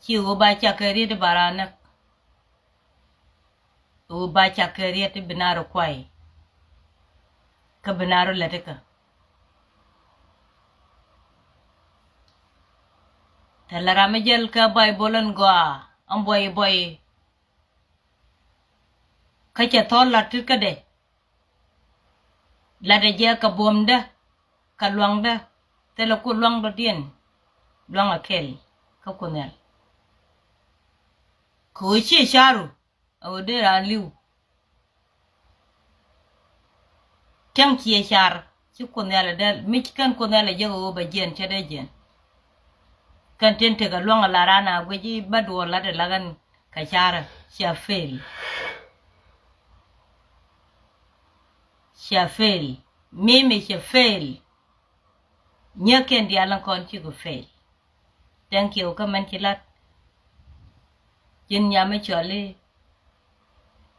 Ci ɣöö ba cak kɛ riet ba raan näk. Ɣöö ba cak kɛ riet ti bi na rɔ kuay. Kä bi na rɔ lät ikä. Thilɛ ram mi jäl kä Baibol ɛn gɔaa ɛn buɔy buɔy. Kä cɛ thɔl lat ti kädɛ. Latdɛ jɛ kɛ buɔ̱mdä kɛ luaŋdä. Thilɛ ku luaŋ dɔ̱diɛn. Luaŋ a kɛl kä Kuoth Nhial. Kɛ ɣöö ciɛ caru. A ɣöö dee raan li̱w. Cäŋ ciɛ car ci Kuoth Nhial ɛ dee mi ci kɛn Kuoth Nhial ɛ jek a ɣöö bɛ jiɛn cɛ dee jiɛn. Kɛn tin tekɛ luäŋ a la raan a guic i̱ bä duɔɔr lat ɛ la ɣän kɛ carɛ cia fail. Cia fail. Mimi cia fail. Nyäkiɛn diaal in kɔn cikɛ fail. Thank you kä mɛn ci lat. Ji̱n nyam mi cɔl i̱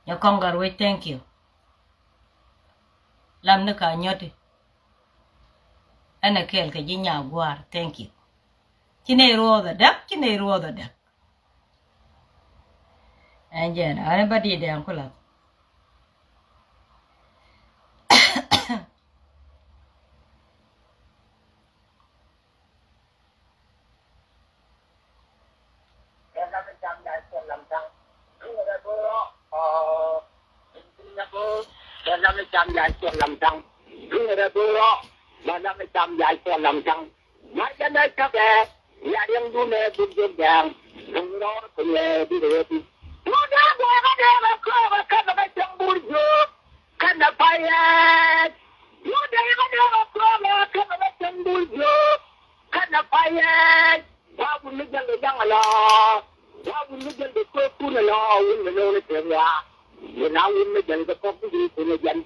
Nyakɔŋ Gatwec, thank you. Lam ni ka nyɔti. Ɛn ɛ kɛɛl kɛ ji̱ Nyagua̱a̱r, thank you. Ci nɛy ruɔth ɛ däk, ci nɛy ruɔth ɛ däk. Ɛn jɛn an bä di̱i̱t dɛɛŋ ku lath. Kɛnɛ payɛɛt. Yudɛ yɛ kɛ dee kɛ kuɔmɛ kɛnɛ kɛ cäŋ bul jiök. Kɛnɛ payɛɛt. Wa wun mi jäl kɛ jaŋ ala. Wa wun mi jäl kɛ kuɔkun ala. Wun mi lo̱o̱n tëë wa. Wun a wun mi jäl kɛ kɔk ti di kun jɛn.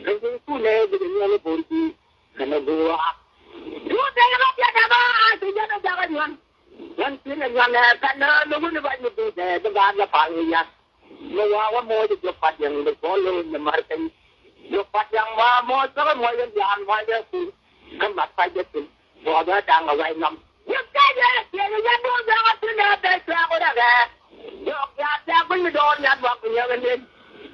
Kɛ wun kun ɛ bi kɛ nyɔl bor ji̱. Kɛnɛ go̱o̱ra. Yudɛ yɛ kɛ piɛt ɛ ba a ti jɛn ɛ jakä nyuan. Nyuan ti nɛ nyuan ɛ kɛnɛ ni wun i̱ ba nyi bi dɛ bi ba lɛ pal wi̱i̱ yan. Mi wa wä moc jɛ jɔk pat yɛn bɛ pɔl lo̱o̱n ni mär piny. Jɔk pat yɛn wa moc bä kɛ muɔc yɛn diaal muɔc yɛn piny. Kä mat pa jɛ piny. Buɔth ɛ da̱ŋ ɛ wac nɔm. Yɛn kɛc yɛn ɛ tiɛɛk yɛn duun da̱ŋ ɛ piny ɛ bɛ cuaak wä rɛkɛ. Jɔk diaal tɛk piny mi dɔɔr yɛn duak piny ɛ kɛ nen.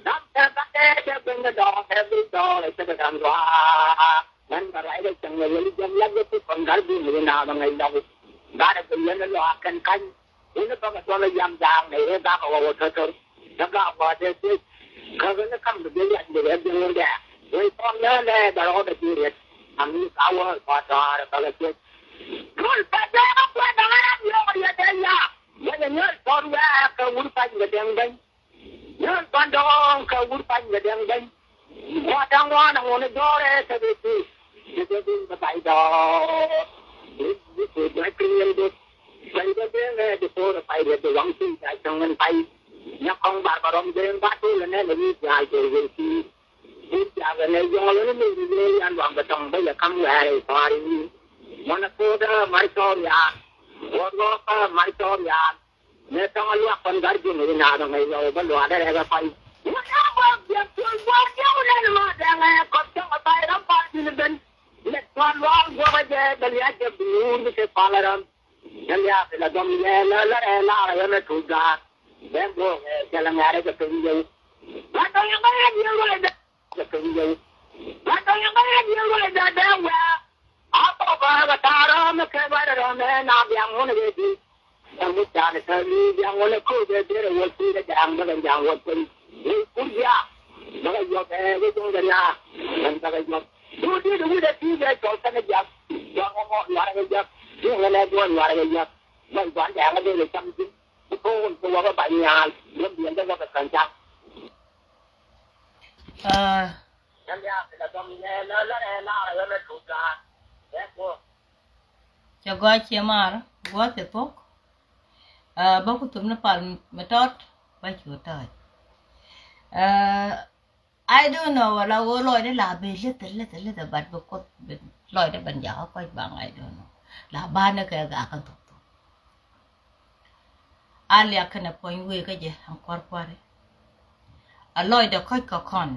Nam tɛk kä tɛk tɛk piny mi dɔɔr tɛk piny dɔɔr ɛ cɛ kɛ da̱ŋ duaar. Mɛn bɛ ruacdɛ cäŋ ɛ yɛn i̱ jɛn la̱t yɛ ti kɔn gat bi mi wi naath ɛ ŋäc lɔk i̱. Gat ɛ bi yɛn ɛ lɔak kɛn ka̱ny. Wun i̱ bäkɛ tuɔl i̱ yam jaak nɛ i̱ gak ɛ wä wä tɔ̱tɔ̱r. Kä gak bä dee thiec. Kä ɣän i̱ kam bi dhil yam dee rɛp ji̱ ŋun dɛɛ. Wec kɔn nä nɛ bɛ rɔɔdɛ ji̱ riet. Ami ka wä kɔn tɔ̱a̱r bäkɛ thiec. Kul pɛ dee kä kuɛn däŋ ɛ ram yɔɔk riet dee ya. Wec ɛ nyɔl tɔ̱r wɛɛk kɛ wur pa̱ny kɛ dɛŋ bäny. Nyɔl pan dɔɔŋ kɛ wur pany kɛ dɛŋ bäny. Kuat da̱ŋ ŋuan aŋun i̱ jɔɔrɛ kɛ bi ti. Jɛ jɛ bin bä bay dɔɔr. Bi bi bi bi piny yɛn dot. Bay bä ben ɛ di por pay bä di waŋ piny ca cɔŋ ɛn pay. Nyɛ kɔŋ bar bä rɔm ben ba tol ɛnɛ lɛ wi̱i̱ jaal jɛ wël piny. Wi̱i̱ jaal ɛnɛ yɔŋ ɛnɛ mi wi̱i̱ yan luaŋ bä tɔŋ bä yɛ kam wɛɛr ɛ tɔɔr i̱. Mɔnɛ ko̱o̱t ɛ mar cɔɔr yaar. Wä rɔɔk ɛ mar cɔɔr yaar. Mëë tɔŋ a luak kɔn gar ji̱ ŋäc naath ŋäc lɔw bä luaak dee rɛk ɛ kɔc. Wä na bä biɛk tuɔl buɔɔr diɛw nɛn ma dɛŋ ɛ kɔp cɔk ɛ bay ram pal ji̱n ben. Lɛt tuɔl luaak guɔk ɛ jɛ bɛ liac jɛ bi nuur bi kɛ pal ɛ ram. Jɛ liaak bi la dɔm yɛ lɛ lɛ rɛ laak ɛ yɛn ɛ tuc gaar. Bɛ guɔk ɛ jɛ lɛ ŋɛ̈r ɛ jɛ piny yɛw. Lat dɔŋ yɛ ŋäc yɛn rɔ ɛ jɛ. Jɛ piny yɛw. Lat dɔŋ yɛ ŋäc yɛn rɔ ɛ jɛ dee wɛɛ. A kɔk a kɛ ta̱a̱ rɔ̱ɔ̱mɛ kɛ ruac rɔ̱ɔ̱mɛ na biaŋ wun ɛ di. Ɛn mi ca̱a̱n ɛ tääl ni biaŋ wun ɛ ko̱o̱p ɛ derɛ wä kui̱dɛ ja̱a̱ŋ bäkɛ ja̱a̱ŋ wä piny. Ni kur jiaak bäkɛ yuɔp ɛ wä juŋdɛ riaak. Ɛn bäkɛ yuɔp. Duut diet ɛ wi̱cdɛ ti̱i̱ bɛ cɔl kɛn ɛ jiak. Juɔk ɛ ŋɔɔk luaar ɛ jiak. Ti̱i̱ ŋän ɛ duɔ̱ɔ̱n luaar ɛ jiak. Bäny gua̱n dɛɛŋ ɛ dee lɛ cam ji̱. Bi ko̱o̱k wun kɛ wä bä ba̱ny nyaal. Duɔ̱n biɛn dee wä kɛ kän cam. Aa, Cɛ gɔaa ciɛ maar gua̱a̱th ɛ thuɔ̱k. Aa, bä ku thum ni pal mi tɔt bä cu tɔ̱ɔ̱c. Aa, I don't know wala ɣöö lɔcdä la ben lith lith lith, but bi Kuoth bi lɔcdä ben jakä kɔc baŋ, I don't know. La banɛ kɛ gakä thok thok. A liak kɛnɛ puɔ̱ny wëë kä jɛ ɛn kua̱r kua̱ri. A lɔcdɛ kɔc kɛ kɔn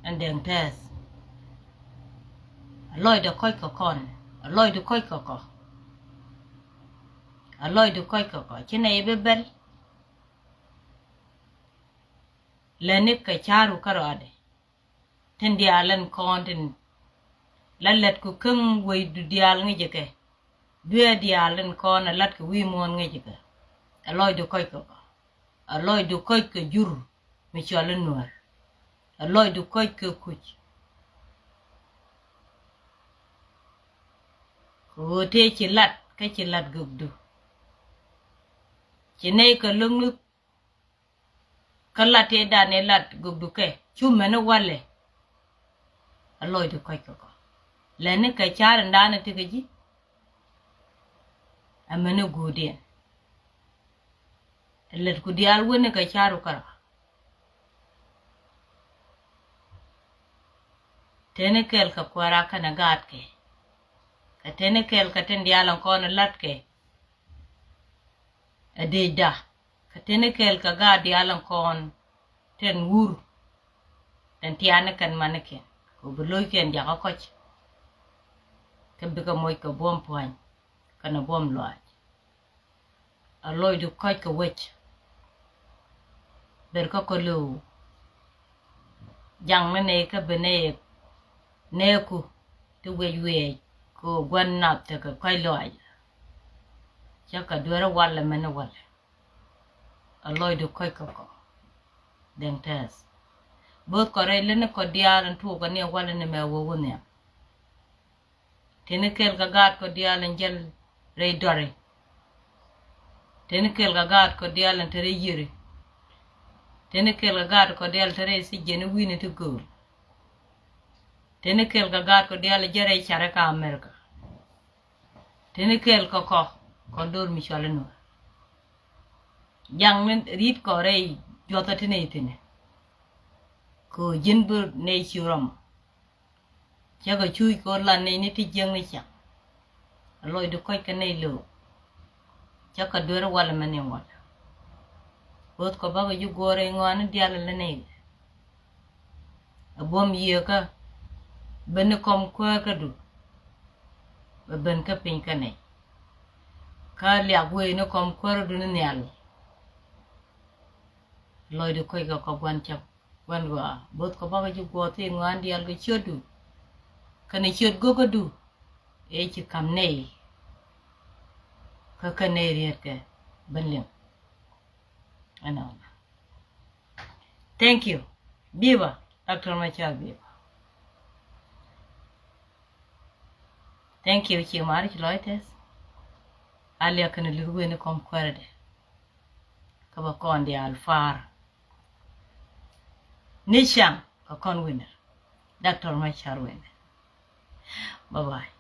ɛn dɛŋ tɛɛth. A lɔcdɛ kɔc kɛ kɔn. A lɔcdu kɔc kɛ kɔ. A lɔcdu kɔc kɛ kɔ. Ci nɛy bi bɛl. Lɛni kɛ ca̱ru kärɔadɛ. Tin diaal ɛn kɔn tin la lɛt ku käŋ wecdu diaal ŋäcɛ kɛ. Duee diaal ɛn kɔn a lat kɛ wi̱i̱ muɔ̱ɔ̱n ŋäcɛ kɛ. A lɔcdu kɔc kɛ kɔ. A lɔcdu kɔc kɛ jur mi cɔl i̱ Nuäär. A lɔcdu kɔc kɛ kuc. Kɛ ɣöö tëë ci lat kä ci lat gökdu. Ci nɛy kɛ lo̱ŋni Kä lat tëë dan ëë lat gökdu kɛ cu mɛni walɛ. A lɔcdu kɔc kɛ kɔ. Lɛni kɛ ca̱r in dan ɛ ti kɛ ji̱. Ɛ mɛni guudiɛn. Lɛt ku diaal weni kɛ ca̱ru kärɔa. Teni kɛl kɛ kuɛra kɛnɛ gaatkɛ. Kɛ teni kɛl kɛ tin diaal in kɔn in latkɛ. Ɛ dëëcda kɛ teni kɛl kɛ gaat diaal in kɔn tin wur. Tin tiaani kɛn manikiɛn kɛ bi lo̱ckiɛn jakä kɔc. Kɛ bikɛ moc kɛ buɔ̱m pua̱ny kɛnɛ buɔ̱m lɔaac. A lɔcdu kɔc kɛ wec. Ber kä kɔ lëw. Jaŋ ni nɛy kä bi nɛy nɛɛku ti wec wiɛɛc kɛ gua̱n nath tekɛ kɔc lɔaac. Cä kɛ dueerä walɛ mɛni walɛ. A lɔcdu kɔc kɛ kɔ. Dɛŋ tɛɛth. Bo̱o̱th kɔ rɛy leni kɔ diaal in tuɔɔk kɛ ni walɛ ni mɛ wä wä nhiam. Teni kɛl kɛ gaatkɔ diaal in jäl rɛy dɔri. Teni kɛl kɛ gaatkɔ diaal in te rɛy yiëri. Teni kɛl kɛ gaatkɔ diaal in te rɛy thijiɛn i̱ wi̱i̱ni ti gööl. Teni kɛl kɛ gaatkɔ diaal in jäl rɛy carɛ kä Amerika. Teni kɛl kɛ kɔ kɔn do̱r mi cɔal i̱ Nuäär. Jaŋ ni ri̱t kɔ rɛy juɔthä ti nɛy thi̱n. Kɛ ɣöö ji̱n bi nɛy ci rɔm. Cä kɛ cuuc kɛ ɣöö lan nɛy ni ti jiäkni cak. A lɔcdu kɔc kɛ nɛy lo̱o̱k. Cä kɛ duer walɛ mɛ ni ŋuɔt. Bo̱o̱th kɔ bakɛ ji̱ guɔ̱ɔ̱r rɛy ŋɔaani diaal lɛ nɛy. A buɔ̱m yieekä ben ni kɔm kuäärkädu. Bɛ ben kä piny kä nɛy. Kä liak wëë ni kɔm kuäärkädu ni nhial. Lɔcdu kɔc kɛ kɔ gua̱n cäŋ. Gua̱n gɔaa bo̱o̱th kɔ bakɔ ji̱ guɔ̱ɔ̱th i̱ ŋɔa̱a̱n diaal kɛ ciötdu. Kɛnɛ ciöt go̱kädu. Ëë ci ka̱m nɛy. Kä kɛn nɛy riet kɛ ben liŋ. Ɛnɔ. Thank you. Biba, Doctor Machar Biba. Thank you, ci mar ci lɔc tɛth. A liak kɛnɛ lir wen i̱ kɔm kuɛrɛdɛ. Kä bä kɔn diaal far. Ni caŋ kɛ kɔn winɛ. Doctor Machar winɛ. Bye bye.